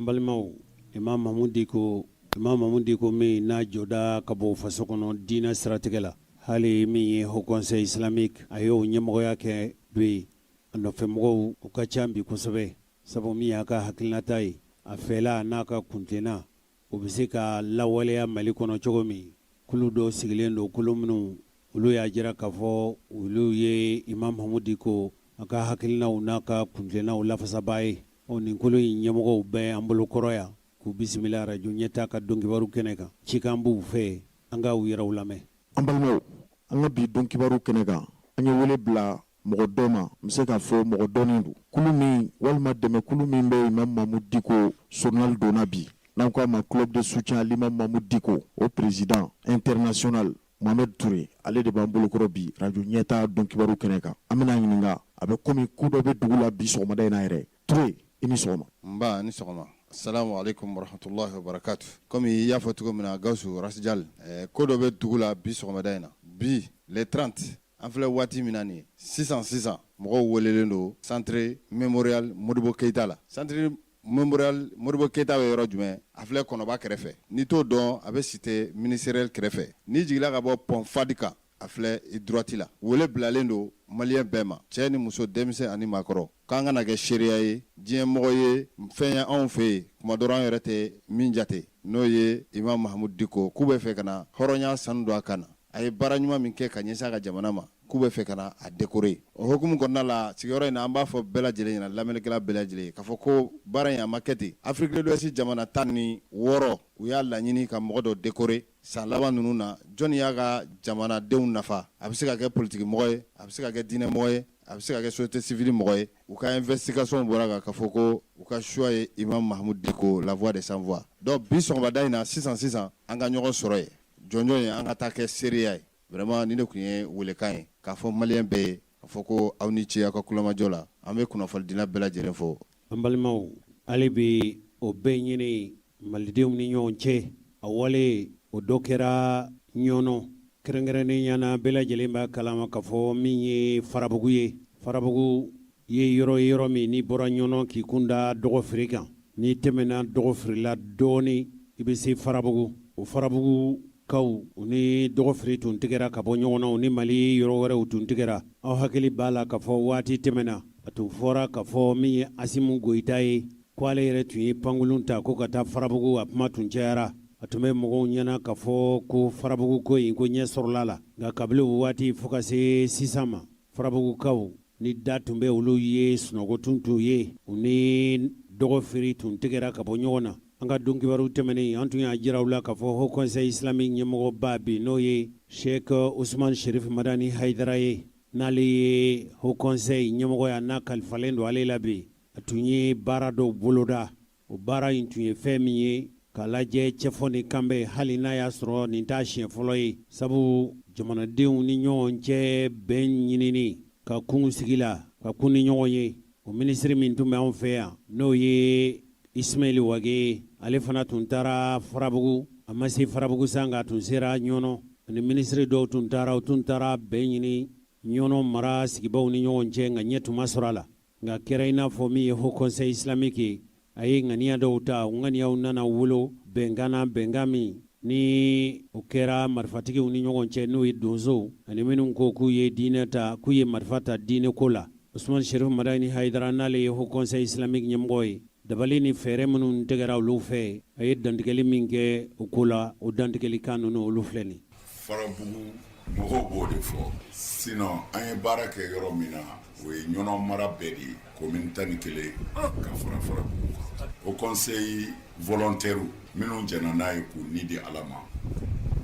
An balimaw, Imam Mamu Diko, Imam Mamu Diko min n'a jɔda ka bon faso kɔnɔ diinɛ siratigɛ la, hali min ye Haut Conseil islamique, a y'o ɲɛmɔgɔya kɛ bi, a nɔfɛmɔgɔw u ka ca bi kosɛbɛ, sabu min y'a ka hakilinata ye, a fɛla n'a ka kuntilenna, o bɛ se ka lawaleya Mali kɔnɔ cogo min. Kulu dɔw sigilen don, kulu minnu olu y'a jira k'a fɔ olu ye Imam Mamu Diko a ka hakilinaw n'a ka kuntilennaw lafasabaa ye. Ɔ nin kulu in ɲɛmɔgɔw bɛ an bolo kɔrɔ yan k'u bisimila arajo ɲɛtaa ka donkibaru kɛnɛ kan. Cikan b'u fɛ, an ka u yɛrɛw lamɛn. An balimaw, an ka bi donkibaru kɛnɛ kan, an ye wele bila mɔgɔ dɔ ma, n bɛ se k'a fɔ mɔgɔ dɔnnen don. Kulu min walima dɛmɛkulu min bɛ Imam Mamu Diko soronali donna bi, n'an k'a ma Club de soutien à l'imam Mamu Diko, o président international Mohamed Toure, ale de b'an bolokɔrɔ bi radio ɲɛtaa donkibaru kɛnɛ kan. An bɛna ɲininka, a bɛ komi ko dɔ bɛ dugu la bi sɔgɔmada in na yɛrɛ. Toure, i ni sɔgɔma. Nba, ni sɔgɔma. Salamu aleykum warahmatulahi wabarakatu. Komi i y'a fɔ cogo min na, Gawusu Rasijal, ko dɔ bɛ dugu la bi sɔgɔmada in na. Bi le 30, an filɛ waati min na nin ye, sisan sisan mɔgɔw welelen don centre mémorial Modibo Keyita la. Centre mémorial Modibo Keyita bɛ yɔrɔ jumɛn? A filɛ Kɔnɔba kɛrɛfɛ. N'i t'o dɔn, a bɛ cité ministérielle kɛrɛfɛ. N'i jigila ka bɔ pont Fadi kan, a filɛ i droite la. Wele bilalen don maliyɛn bɛɛ ma, cɛ ni muso, denmisɛn ani maakɔrɔ, k'an kana kɛ seereya ye, diɲɛ mɔgɔ ye fɛn ye anw fɛ yen, kuma dɔ an yɛrɛ tɛ min jate, n'o ye Imam Mahamudu Diko, k'u bɛ fɛ ka na hɔrɔnya sanu don a kan na. A ye baara ɲuman min kɛ ka ɲɛsin a ka jamana ma, k'u bɛ fɛ ka na a décorer. O hukumu kɔnɔna la, sigiyɔrɔ in na, an b'a fɔ bɛɛ lajɛlen ɲɛna, lamɛnnikɛla bɛɛ lajɛlen, k'a fɔ ko baara in a ma kɛ ten. Afrique de l'Ouest jamana 16, u y'a laɲini ka mɔgɔ dɔ décorer san laban ninnu na. Jɔnni y'a ka jamanadenw nafa? A bɛ se ka kɛ politiki mɔgɔ ye, a bɛ se ka kɛ diinɛ mɔgɔ ye, a bɛ se ka kɛ société civile mɔgɔ ye. U ka investigation bɔra kan k'a fɔ ko u ka choix ye Imam Mahamudu Diko, la voix des sans voix. Donc bi sɔgɔmada in na, sisan sisan, an ka ɲɔgɔn sɔrɔ yen jɔnjɔn ye, an ka taa kɛ seereya ye. Vraiment, nin de tun ye welekan ye k'a fɔ maliyɛn bɛɛ ye, k'a fɔ ko aw ni ce aw ka kulomajɔ la. An bɛ kunnafonidila bɛɛ lajɛlen fo. An balimaw, hali bi o bɛn ɲini malidenw ni ɲɔgɔn cɛ, a wale o dɔ kɛra Ɲɔnɔ, kɛrɛnkɛrɛnnenya na. Bɛɛ lajɛlen b'a kalama k'a fɔ min ye Farabugu ye, Farabugu ye yɔrɔ ye, yɔrɔ min n'i bɔra Ɲɔnɔ k'i kun da Dɔgɔfiri kan, n'i tɛmɛna Dɔgɔfiri la dɔɔnin, i bɛ se Farabugu. O Farabugukaw, u ni Dɔgɔfiri tun tigɛra ka bɔ ɲɔgɔn na, u ni Mali yɔrɔ wɛrɛw tun tigɛra. Aw hakili b'a la k'a fɔ waati tɛmɛna, a tun fɔra k'a fɔ min ye Asimu Goyita ye, ko ale yɛrɛ tun ye pankurun ta ko ka taa Farabugu. A kuma tun cayara, a tun bɛ mɔgɔw ɲɛna k'a fɔ ko Farabugu ko in, ko ɲɛ sɔrɔla la. Nka kabini o waati fo ka se sisan ma, Farabugukaw ni da tun bɛ olu ye, sunɔgɔ tun t'u ye, u ni Dɔgɔfiri tun tigɛra ka bɔ ɲɔgɔn na. An ka don kibaru tɛmɛnen, an tun y'a jira u la k'a fɔ Haut Conseil islamique ɲɛmɔgɔba bi, n'o ye Sheikh Usman Sherif Madani Hayidara ye, n'ale ye Haut Conseil ɲɛmɔgɔya n'a kalifalen don ale la bi, a tun ye baara dɔw boloda. O baara in tun ye fɛn min ye, k'a lajɛ cɛfɔ ni kanbɛn, hali n'a y'a sɔrɔ nin t'a siɲɛ fɔlɔ ye, sabu jamanadenw ni ɲɔgɔn cɛ bɛn ɲinini ka kun sigi la, ka kun ni ɲɔgɔn ye. O minisiri min tun bɛ anw fɛ yan, n'o ye Ismaël Wagué ye, ale fana tun taara Farabugu. A ma se Farabugu sa, nka a tun sera Ɲɔnɔ. Ani minisiri dɔw tun taara, u tun taara bɛn ɲini Ɲɔnɔ mara sigibaw ni ɲɔgɔn cɛ, nka ɲɛ tun ma sɔrɔ a la. Nka kɛra i n'a fɔ min ye Haut Conseil islamique ye, a ye ŋaniya dɔw ta, o ŋaniyaw nana wolo bɛnkan na, bɛnkan min ni o kɛra marifatigiw ni ɲɔgɔn cɛ, n'o ye donsow ani minnu ko k'u ye diinɛ ta, k'u ye marifa ta diinɛ ko la. Usman Sherif Madani Hayidara, n'ale ye Haut Conseil islamique ɲɛmɔgɔ ye, dabali ni fɛɛrɛ minnu tɛgɛra olu fɛ, a ye dantigɛli min kɛ o ko la, o dantigɛlikan ninnu, olu filɛ nin. Farabugu mɔgɔw b'o de fɔ. Sinon an ye baara kɛ yɔrɔ min na, o ye Ɲɔnɔ mara bɛɛ de ye, commune 11 ka fara Farabugu kan. Haut Conseil volontaire minnu jɛnna n'a ye k'u ni di Ala ma,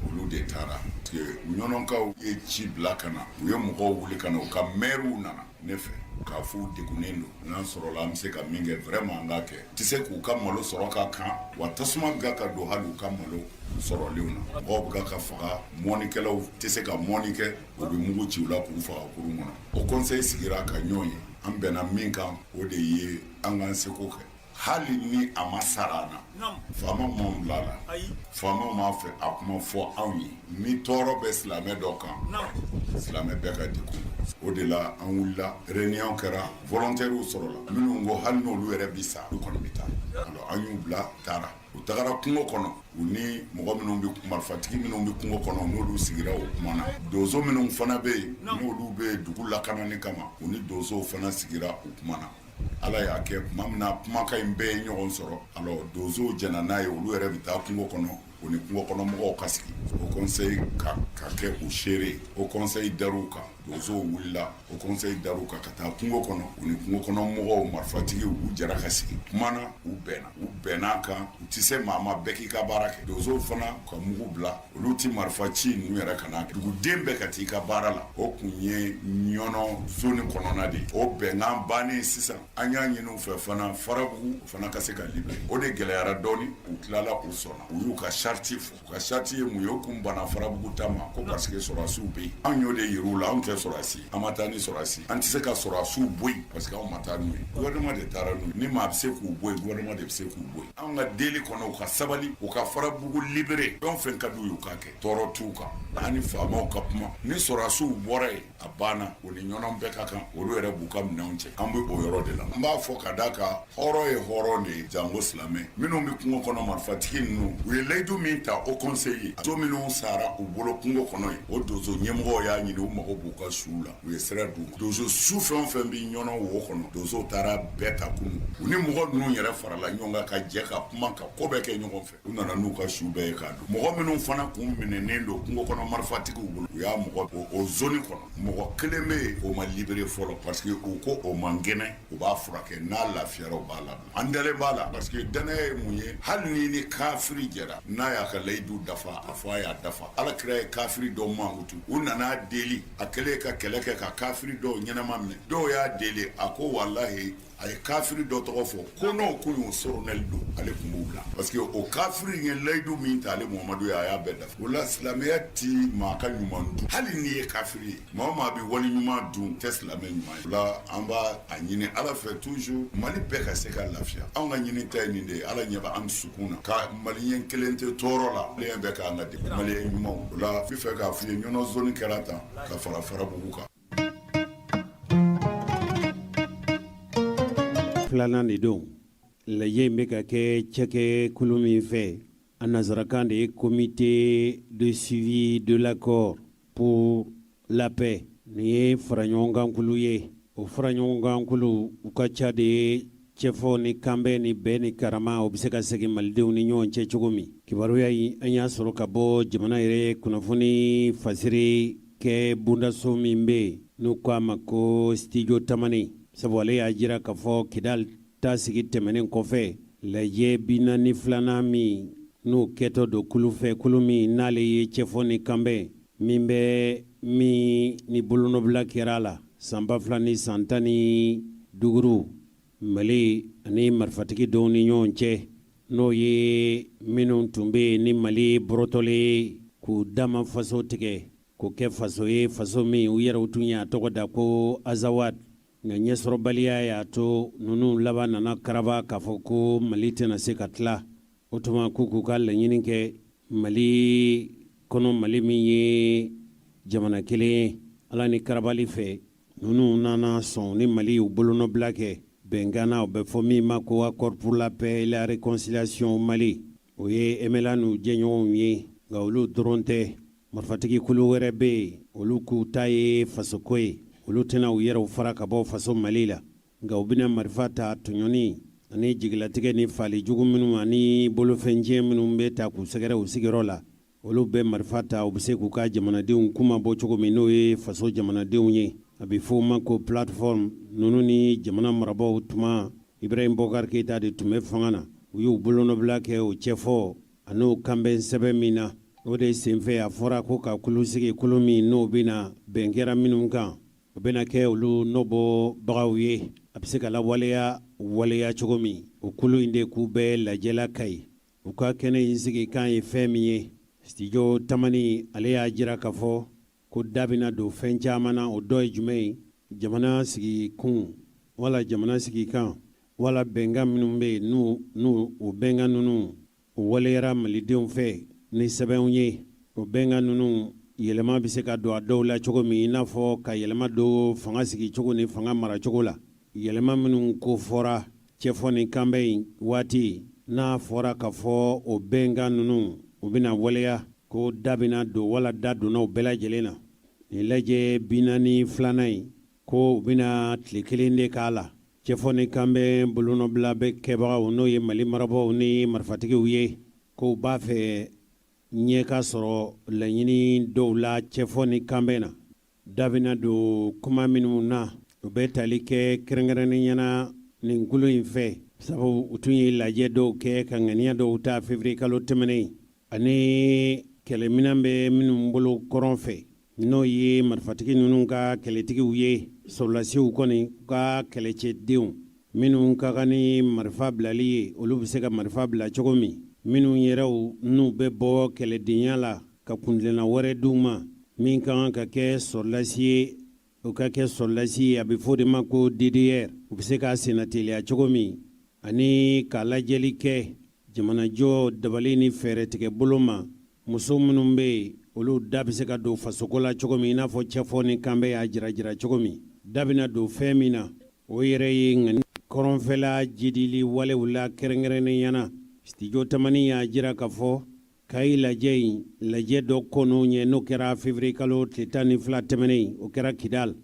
olu de taara, parce que Ɲɔnɔkaw ye ci bila ka na, u ye mɔgɔw wuli ka na, u ka maires nana ne fɛ k'a fɔ u degunnen don, n'an sɔrɔla an bɛ se ka min kɛ, vraiment an k'a kɛ. Tɛ se k'u ka malo sɔrɔ ka kan wa, tasuma bɛ ka don hali u ka malo sɔrɔlenw na, mɔgɔw bɛ ka faga, mɔnikɛlaw tɛ se ka mɔni kɛ, u bɛ mugu ci u la k'u faga kurun kɔnɔ. Haut Conseil sigira ka ɲɔgɔn ye, an bɛnna min kan, o de ye an k'an seko kɛ, hali ni a ma sara an na. Faamaw m'anw bila a la, faamaw m'a fɛ a kuma fɔ anw ye. Ni tɔɔrɔ bɛ silamɛ dɔ kan, silamɛ bɛɛ ka degun. O de la an wulila, réunion kɛra, volontaires sɔrɔla minnu ko hali n'olu yɛrɛ bi sa, olu kɔni bɛ taa. Alors an y'u bila taara u tagara kungo kɔnɔ u ni mɔgɔ minnu bɛ marifatigi minnu bɛ kungo kɔnɔ n'olu sigira o kumana donso minnu fana bɛ yen n'olu bɛ dugu lakanani kama u ni donsow fana sigira u kumana ala y'a kɛ tuma min na kumakan in bɛɛ ye ɲɔgɔn sɔrɔ alors donsow jɛnna n'a ye olu yɛrɛ bɛ taa kungo kɔnɔ u ni kungo kɔnɔ mɔgɔw ka sigi haut conseil ka kɛ u seere haut conseil dar'u kan donsow wulila haut conseil dar'u kan ka taa kungo kɔnɔ u ni kungo kɔnɔ mɔgɔw marifatigiw u jɛra ka sigi kumana u bɛnna u bɛnna kan u tɛ se maa ma bɛɛ k'i ka baara kɛ donsow fana ka mugu bila olu tɛ marifa ci ninnu yɛrɛ kana duguden bɛɛ ka t'i ka baara la o kun ye ɲɔnɔ zone kɔnɔna de ye o bɛnkan bannen sisan an y'a ɲini u fɛ fana farabugu fana ka se ka libérer o de gɛlɛyara dɔɔni u tilala u sɔnna u y'u ka charte fɔ u ka charte ye mun ye u kun banna farabugu ta ma ko parce que sɔrɔdasiw bɛ yen anw y'o de yir'u la anw tɛ sɔrɔdasi an ma taa ni sɔrɔdasi an tɛ se ka sɔrɔdasiw bɔ yen parce que anw ma taa n'u ye gouvernement de taara n'u ye ni maa bɛ se k'u bɔ yen gouvernement de bɛ se k'u bɔ yen anw ka deli kɔnɔ u ka sabali u ka farabugu libérer fɛn o fɛn ka d'u ye u k'a kɛ tɔɔrɔ t'u kan an ni faamaw ka kuma ni sɔrɔdasiw bɔra yen a banna o ni ɲɔnɔ bɛɛ ka kan olu yɛrɛ b'u ka minɛnw cɛ an bɛ o yɔrɔ de la n b'a fɔ ka d'a kan hɔrɔn ye hɔrɔn de ye janko silamɛ minnu bɛ kungo kɔnɔ marifatigi ninnu u ye layidu min ta haut conseil ye donso minnu sara u bolo kungo kɔnɔ yen o donso ɲɛmɔgɔw y'a ɲini u mago b'u ka suw la u ye sira d'u ma donso su fɛn o fɛn bɛ ɲɔnɔ wo kɔnɔ donsow taara bɛɛ ta kunun u ni mɔgɔ ninnu yɛrɛ farala ɲɔgɔn kan ka jɛ ka kuma ka ko bɛɛ kɛ ɲɔgɔn fɛ U nana n'u ka su bɛɛ ye k'a dun mɔgɔ minnu fana kun minɛnen don kungo kɔnɔ marifatigiw bolo u y'a mɔgɔ o zone kɔnɔ mɔgɔ kelen bɛ yen o ma libéré fɔlɔ parce que u ko o man kɛnɛ u b'a furakɛ n'a lafiyara u b'a labila an dalen b'a la parce que danaya ye mun ye hali ni ni kafiri jɛra n'a y'a ka layidu dafa a fɔ a y'a dafa ala kira ye kafiri dɔw mankutu u nana deli a kɛlen ka kɛlɛ kɛ ka kafiri dɔw ɲɛnama minɛ dɔw y'a deli a ko walahi a ye kafiri dɔ tɔgɔ fɔ ko n'o kun y'o soronɛli don ale tun b'u bila parce que o kafiri ye layidu min ta ale Muhamadu ye a y'a bɛɛ dafa o la silamɛya ti maa ka ɲuman dun hali n'i ye kafiri ye maa o maa bɛ wali ɲuman dun tɛ silamɛ ɲuman ye o la an b'a a ɲini Ala fɛ toujours Mali bɛɛ ka se ka lafiya anw ka ɲini ta ye nin de ye Ala ɲɛ bɛ an dusukun na ka maliyɛn kelen tɛ tɔɔrɔ la maliyɛn bɛɛ k'an ka dɛmɛ maliyɛn ɲumanw o la n bɛ fɛ k'a f'i ye Ɲɔnɔ zone kɛra tan ka fara Farabugu kan. Filanan de don lajɛ in bɛ ka kɛ cɛkɛkulu min fɛ a nansarakan de ye comité de suivi de l'accord pour la paix nin ye faraɲɔgɔnkankulu ye o faraɲɔgɔnkankulu u ka ca de ye cɛfɔ ni kanbɛn ni bɛn ni karama o bɛ se ka segin malidenw ni ɲɔgɔn cɛ cogo min kibaruya in an y'a sɔrɔ ka bɔ jamana yɛrɛ kunnafoni fasiri kɛ bondaso min bɛ yen n'u ko a ma ko studio tamani sabu ale y'a jira k'a fɔ kidali ta sigi tɛmɛnen kɔfɛ lajɛ 42nan min n'o kɛtɔ don kulu fɛ kulu min n'ale ye cɛfɔ ni kanbɛn min bɛ min ni bolonɔbila kɛra a la san 2015 mali ani marifatigi dɔw ni ɲɔgɔn cɛ n'o ye minnu tun bɛ yen ni mali bɔrɔtɔlen k'u dama faso tigɛ k'o kɛ faso ye faso min u yɛrɛw tun y'a tɔgɔ da ko azawad nka ɲɛsɔrɔbaliya y'a to ninnu laban nana karaba k'a fɔ ko mali tɛna se ka tila o tuma k'u k'u ka laɲini kɛ mali kɔnɔ mali min ye jamana kelen ye ala ni karabali fɛ ninnu nana sɔn ni mali y'u bolonɔbila kɛ bɛnkan na o bɛ fɔ min ma ko accord pour la paix et la réconciliation au Mali o ye MNLA n'u jɛɲɔgɔnw ye nka olu dɔrɔn tɛ marifatigi kulu wɛrɛ bɛ yen olu k'u ta ye fasoko ye olu tɛna u yɛrɛw fara ka bɔ faso mali la nka u bɛna marifa ta tɔɲɔni ani jigilatigɛ ni faali jugu minnu ani bolofɛntiɲɛ minnu bɛ ta k'u sɛgɛrɛ u sigiyɔrɔ la olu bɛ marifa ta u bɛ se k'u ka jamanadenw kunmabɔ cogo min n'o ye faso jamanadenw ye a bɛ fɔ o ma ko plateforme ninnu ni jamana marabaaw tuma Ibrahim Boubacar Keita de tun bɛ fanga na u y'u bolonɔbila kɛ o cɛfɔ an'o kanbɛn sɛbɛn min na o de senfɛ a fɔra ko ka kulu sigi kulu min n'o bɛna bɛn kɛra minnu kan o bɛna kɛ olu nɔbɔbagaw ye a bɛ se ka lawaleya waleya cogo min o kulu in de k'u bɛɛ lajɛla Kayi u ka kɛnɛ in sigikan ye fɛn min ye studio tamani ale y'a jira k'a fɔ ko da bɛna don fɛn caman na o dɔ ye jumɛn ye jamana sigikun wala jamana sigikan wala bɛnkan minnu bɛ yen n'u o bɛnkan ninnu o waleyara malidenw fɛ ni sɛbɛnw ye o bɛnkan ninnu yɛlɛma bɛ se ka don a dɔw la cogo min i n'a fɔ ka yɛlɛma don fanga sigicogo ni fanga maracogo la yɛlɛma minnu ko fɔra cɛfɔ ni kanbɛn in waati N'a fɔra k'a fɔ o bɛnkan ninnu u bɛna waleya, ko da bɛna don wala da donna u bɛɛ lajɛlen na. Nin lajɛ 42nan in, ko u bɛna tile kelen de k'a la. Cɛfɔ ni kanbɛn bolonɔbila bɛ kɛbagaw, n'o ye Mali marabaaw ni marifatigiw ye, ko u b'a fɛ ɲɛ ka sɔrɔ laɲini dɔw la cɛfɔ ni kanbɛn na. Da bɛna don kuma minnu na, u bɛ tali kɛ kɛrɛnkɛrɛnnenya na nin kulu in fɛ, sabu u tun ye lajɛ dɔw kɛ ka ŋaniya dɔw ta février kalo tɛmɛnen, ani kɛlɛminɛn bɛ minnu bolo kɔrɔn fɛ, n'o ye marifatigi ninnu ka kɛlɛtigiw ye, sɔrɔdasiw kɔni ka kɛlɛcɛdenw minnu ka kan ni marifa bilali ye, olu bɛ se ka marifa bila cogo min, minnu yɛrɛw n'u bɛ bɔ kɛlɛdenya la ka kuntilenna wɛrɛ d'u ma min ka kan ka kɛ sɔrɔdasi ye, o ka kɛ sɔrɔdasi ye, a bɛ fɔ o de ma ko DDR, u bɛ se k'a sennateliya cogo min, ani ka lajɛli kɛ jamanajɔ dabali ni fɛɛrɛtigɛ bolo ma, muso minnu bɛ yen, olu da bɛ se ka don fasoko la cogo min, i n'a fɔ cɛfɔ ni kanbɛn y'a jira jira cogo min. Da bɛna don fɛn min na, o yɛrɛ ye ŋani kɔrɔnfɛla jidili walew la kɛrɛnkɛrɛnnenya na. Studio Tamani y'a jira k'a fɔ Kayi lajɛ in, lajɛ dɔ kɔnɔ ɲɛ, n'o kɛra février kalo tile 12 tɛmɛnen, o kɛra Kidal.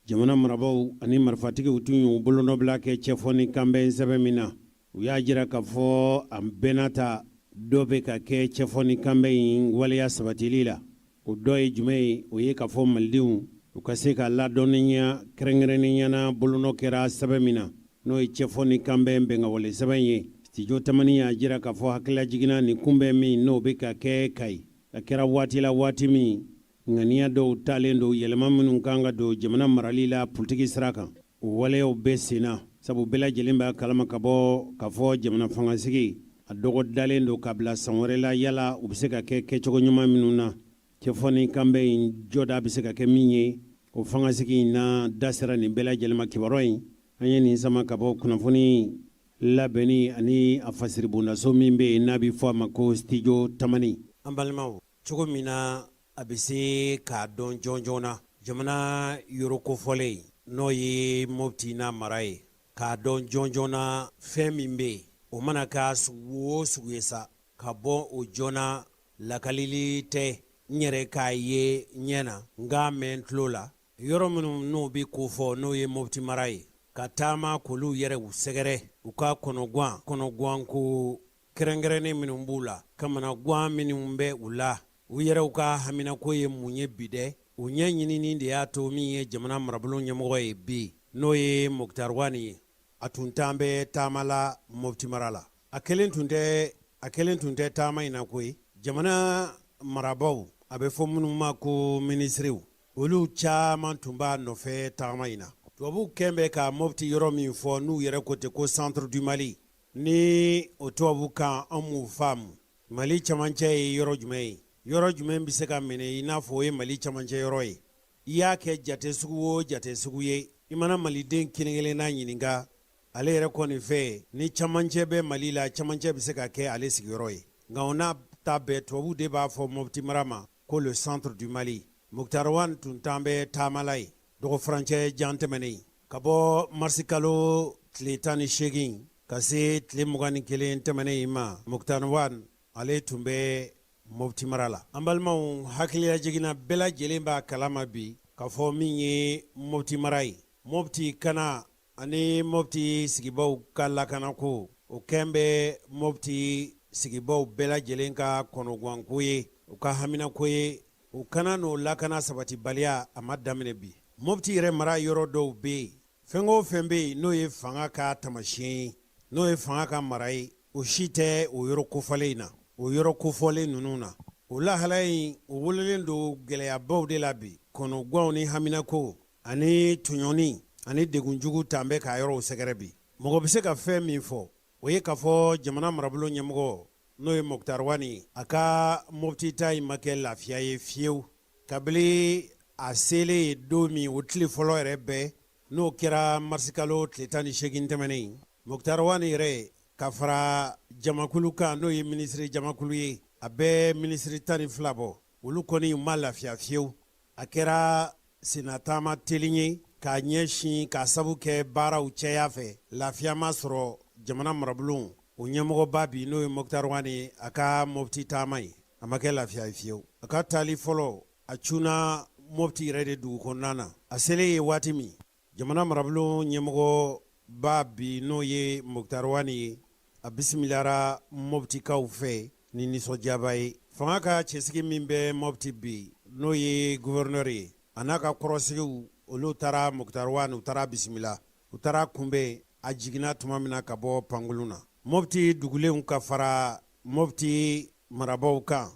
Jamana marabaaw ani marifatigiw tun y'u bolonɔbila kɛ cɛfɔ ni kanbɛn sɛbɛn min na, u y'a jira k'a fɔ a bɛɛ n'a ta, dɔ bɛ ka kɛ cɛfɔ ni kanbɛn in waleya sabatili la. O dɔ ye jumɛn ye? O ye k'a fɔ malidenw u ka se ka ladɔnniya kɛrɛnkɛrɛnnenya na bolonɔ kɛra sɛbɛn min na, n'o ye cɛfɔ ni kanbɛn bɛnkanwale sɛbɛn ye. Studio Tamani y'a jira k'a fɔ hakililajigin na nin kunbɛn min n'o bɛ ka kɛ Kayi, a kɛra waati la, waati min ŋaniya dɔw talen don, yɛlɛma minnu kan ka don jamana marali la politiki sira kan, o waleyaw bɛ sen na, sabu bɛɛ lajɛlen b'a kalama ka bɔ k'a fɔ jamana fangasigi a dɔgɔdalen don ka bila san wɛrɛ la. Yala u bɛ se ka kɛ kɛcogo ɲuman minnu na, cɛfɔ ni kanbɛn in jɔda bɛ se ka kɛ min ye o fangasigi in na, da sera nin bɛɛ lajɛlen ma. Kibaruya in, an ye nin sama ka bɔ kunnafoni labɛnni ani a fasiribondaso min bɛ yen n'a bɛ fɔ a ma ko Studio Tamani. An balimaw, cogo min na a bɛ se k'a dɔn jɔnjɔn na, jamana yɔrɔ kofɔlen n'o ye Mopti n'a mara ye, k'a dɔn jɔnjɔn na fɛn min bɛ yen, o mana kɛ sugu o sugu ye sa, ka bɔ o joona lakalili tɛ n yɛrɛ k'a ye ɲɛ na, n k'a mɛn tulo la. Yɔrɔ minnu n'u bɛ kofɔ, n'o ye Mopti mara ye, ka taama k'olu yɛrɛw sɛgɛrɛ, u ka kɔnɔgwan kɔnɔgwanko kɛrɛnkɛrɛnnen minnu b'u la, kamanagan minnu bɛ u la, u yɛrɛw ka haminako ye mun ye bi dɛ, o ɲɛ ɲinini de y'a to min ye jamana marabolo ɲɛmɔgɔ ye bi, n'o ye Moctar Ouane ye, a tun taan bɛ taama la Mopti mara la. A kelen tun tɛ a kelen tun tɛ taama in na koyi. Jamana marabaaw, a bɛ fɔ minnu ma ko minisiriw, olu caman tun b'a nɔfɛ tagama in na. Tubabuw kɛn bɛ ka Mopti yɔrɔ min fɔ, n'u yɛrɛ ko ten ko centre du Mali, ni o tubabu kan an m'u faamu, Mali camancɛ ye yɔrɔ jumɛn ye? Yɔrɔ jumɛn bɛ se ka minɛ i n'a fɔ o ye Mali camancɛ yɔrɔ ye? I y'a kɛ jate sugu o jate sugu ye, i mana maliden kelen-kelenna ɲininka, ale yɛrɛ kɔni fɛ, ni camancɛ bɛ Mali la, camancɛ bɛ se ka kɛ ale sigiyɔrɔ ye. Nka o n'a ta bɛɛ, tubabuw de b'a fɔ Mopti mara ma ko le centre du Mali. Moctar Ouane tun taan bɛ taama la yen dɔgɔfurancɛ jan tɛmɛnen, ka bɔ marisikalo tile 18 ka se tile 21 tɛmɛnen in ma. Moctar Ouane, ale tun bɛ Mopti mara la. An balimaw, hakililajigin na, bɛɛ lajɛlen b'a kalama bi k'a fɔ min ye Mopti mara ye, Mopti kana ani Mopti sigibaw ka lakanako, o kɛn bɛ Mopti sigibaw bɛɛ lajɛlen ka kɔnɔganko ye, u ka haminako ye. U kana n'o lakana sabatibaliya, a ma daminɛ bi. Mopti yɛrɛ mara yɔrɔ dɔw bɛ yen, fɛn o fɛn bɛ yen n'o ye fanga ka taamasiyɛn ye, n'o ye fanga ka mara ye, o si tɛ o yɔrɔ kofɔlen in na, o yɔrɔ kofɔlen ninnu na. O lahala in, o wololen don gɛlɛyabaw de la bi, kɔnɔganw ni haminako ani tɔɲɔni ani degunjugu tan bɛ k'a yɔrɔw sɛgɛrɛ bi. Mɔgɔ bɛ se ka fɛn min fɔ, o ye k'a fɔ jamana marabolo ɲɛmɔgɔ, n'o ye Moctar Ouane ye, a ka Mopti ta in ma kɛ lafiya ye fiyewu. Kabini a selen yen don min, o tile fɔlɔ yɛrɛ bɛɛ, n'o kɛra marisikalo tile 18 tɛmɛnen, Moctar Ouane yɛrɛ ka fara jamakulu kan, n'o ye minisiri jamakulu ye, a bɛ minisiri 12 bɔ, olu kɔni ma lafiya fiyewu. A kɛra sennataama telin ye k'a ɲɛsin, k'a sabu kɛ baaraw caya fɛ, lafiya ma sɔrɔ jamana marabulon. o ɲɛmɔgɔba bi n'o ye Moctar Ouane ye, a ka Mopti taama ye, a ma kɛ lafiya ye fiyewu. A ka taali fɔlɔ, a cunna Mopti yɛrɛ de dugu kɔnɔna na. A selen ye waati min, jamana marabulon ɲɛmɔgɔba bi n'o ye Moctar Ouane ye, a bisimilara Moptikaw fɛ ni nisɔndiyaba ye. Fanga ka cɛsigi min bɛ Mopti bi, n'o ye gouverneur ye, a n'a ka kɔrɔsigiw, olu taara Moctar Ouane, u taara bisimila, u taara kunbɛn a jiginna tuma min na ka bɔ pankurun na. Mopti dugulenw ka fara Mopti marabaaw kan,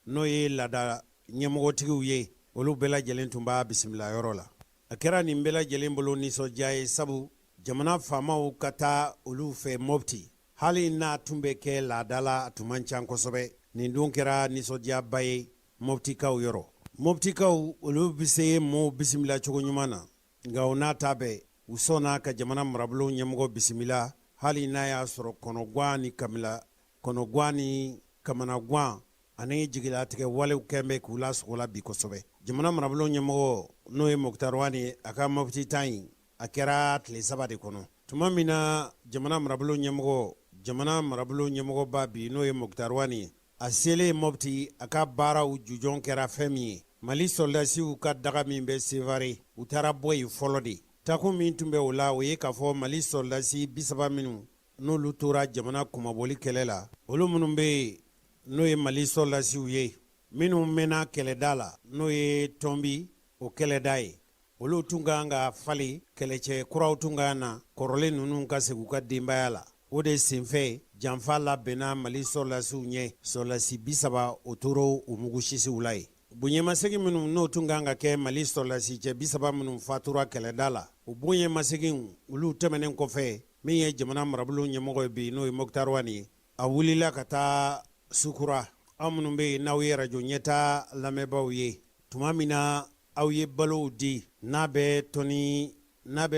n'o ye laada ɲɛmɔgɔtigiw ye, olu bɛɛ lajɛlen tun b'a bisimila yɔrɔ la. A kɛra nin bɛɛ lajɛlen bolo nisɔndiya ye, sabu jamana faamaw ka taa olu fɛ Mopti, hali n'a tun bɛ kɛ laada la, a tun man ca kosɛbɛ. Nin don kɛra nisɔndiyaba ye Moptikaw yɔrɔ. Moptikaw, olu bɛ se mɔɔw bisimila cogo ɲuman na, nka o n'a ta bɛɛ, u sɔnna ka jamana marabulon ɲɛmɔgɔ bisimila, hali n'a y'a sɔrɔ kɔnɔgwan ni kamila kɔnɔgwan ni kamanagwan ani jigilatigɛ walew kɛn bɛ k'u lasogola bi kosɛbɛ. Jamana marabulon ɲɛmɔgɔ, n'o ye Moctar Ouane ye, a ka Mopti taa in, a kɛra tile 3 de kɔnɔ. Tuma min na jamana marabulon ɲɛmɔgɔba bi, n'o ye Moctar Ouane ye, a selen Mopti, a ka baaraw jujɔn kɛra fɛn min ye, Mali sɔrɔdasiw ka daga min bɛ Sevare, u taara bɔ yen fɔlɔ de. Takun min tun bɛ o la, o ye k'a fɔ Mali sɔrɔdasi 30 minnu n'olu tora jamana kunmabɔli kɛlɛ la, olu minnu bɛ yen, n'o ye Mali sɔrɔdasiw ye minnu mɛnna kɛlɛda la, n'o ye Tɔnbi o kɛlɛda ye, olu tun ka kan ka falen, kɛlɛcɛ kuraw tun ka na, kɔrɔlen ninnu ka segin u ka denbaya la. O de senfɛ, janfa labɛnna Mali sɔrɔdasiw ɲɛ. Sɔrɔdasi 30, o tora u mugu sisiw la yen. Bonyamasegin minnu n'o tun kan ka kɛ Mali sɔrɔdasi cɛ 30 minnu fatura kɛlɛda la, o bonyamasegin olu tɛmɛnen kɔfɛ, min ye jamana marabulon ɲɛmɔgɔ ye bi, n'o ye Moctar Ouane ye, a wulila ka taa Sukura. Aw minnu bɛ yen, n'aw ye arajo ɲɛta lamɛnbaaw ye, tuma min na aw ye balow di, n'a bɛ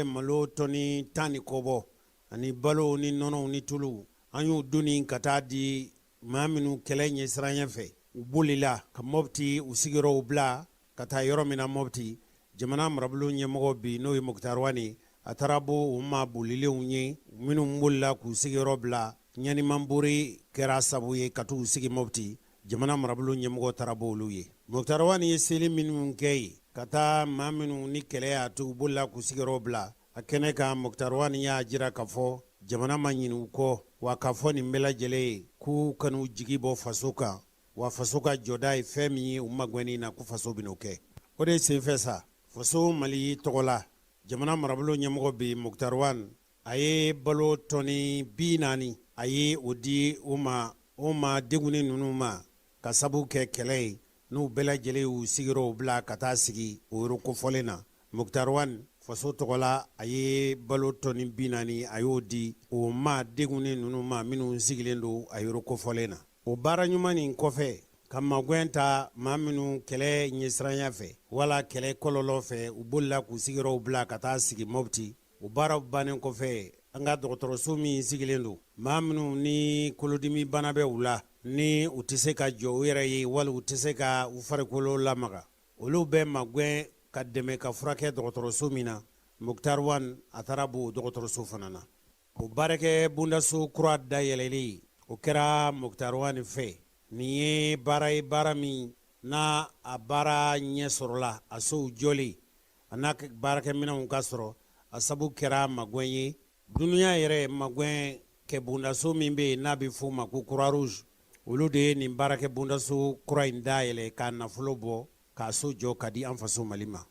malo tɔni 10 ni kɔ bɔ, ani balow ni nɔnɔw ni tuluw, an y'u doni ka taa di maa minnu kɛlɛ ɲɛsiranɲɛ fɛ, u bolila ka Mopti u sigiyɔrɔw bila ka taa yɔrɔ min na Mopti. Jamana marabulon ɲɛmɔgɔ bi, n'o ye Moctar Ouane, a taara bɔ u maa bolilenw ye minnu bolila k'u sigiyɔrɔ bila. Ɲanimanbori kɛra sabu ye ka t'u sigi Mopti. Jamana marabulon ɲɛmɔgɔ taara bɔ olu ye. Moctar Ouane ye seli minnu kɛ yen ka taa maa minnu ni kɛlɛ y'a to u bolila k'u sigiyɔrɔ bila, a kɛnɛ kan, Moctar Ouane y'a jira k'a fɔ jamana ma ɲinɛ u kɔ, wa k'a fɔ nin bɛɛ lajɛlen ye k'u kan'u jigi bɔ faso kan, wa faso ka jɔda ye fɛn min ye u magɛnni na, ko faso bɛn'o kɛ. O de senfɛ sa, faso Mali tɔgɔ la, jamana marabolo ɲɛmɔgɔ bi Moctar Ouane, a ye balo tɔni 40, a ye o di u ma, o ma degunnen ninnu ma, ka sabu kɛ kɛlɛ ye, n'u bɛɛ lajɛlen y'u sigiyɔrɔw bila ka taa sigi o yɔrɔ kofɔlen na. Moctar Ouane, faso tɔgɔ la, a ye balo tɔni 40, a y'o di o ma degunnen ninnu ma minnu sigilen don a yɔrɔ kofɔlen na. O baara ɲuman nin kɔfɛ, ka magɛn ta maa minnu kɛlɛ ɲɛsiranya fɛ wala kɛlɛ kɔlɔlɔ fɛ, u bolila k'u sigiyɔrɔw bila ka taa sigi Mopti, o baaraw bannen kɔfɛ, an ka dɔgɔtɔrɔso min sigilen don, maa minnu ni kolodimi bana bɛ u la, ni u tɛ se ka jɔ u yɛrɛ ye wali u tɛ se ka u farikolo lamaga, olu bɛ magɛn ka dɛmɛ ka furakɛ dɔgɔtɔrɔso min na, Moctar Ouane, a taara bɔ o dɔgɔtɔrɔso fana na. O baarakɛ bondaso kura dayɛlɛli, o kɛra Moctar Ouane fɛ. Nin ye baara ye, baara min n'a a baara ɲɛ sɔrɔla, a sow jɔlen, a n'a baarakɛminɛnw ka sɔrɔ, a sabu kɛra magɛn ye. Dunuya yɛrɛ magɛn kɛ bondaso min bɛ yen, n'a bɛ f'o ma ko Croix Rouge, olu de ye nin baarakɛ bondaso kura in dayɛlɛ k'a nafolo bɔ k'a so jɔ ka di an faso Mali ma.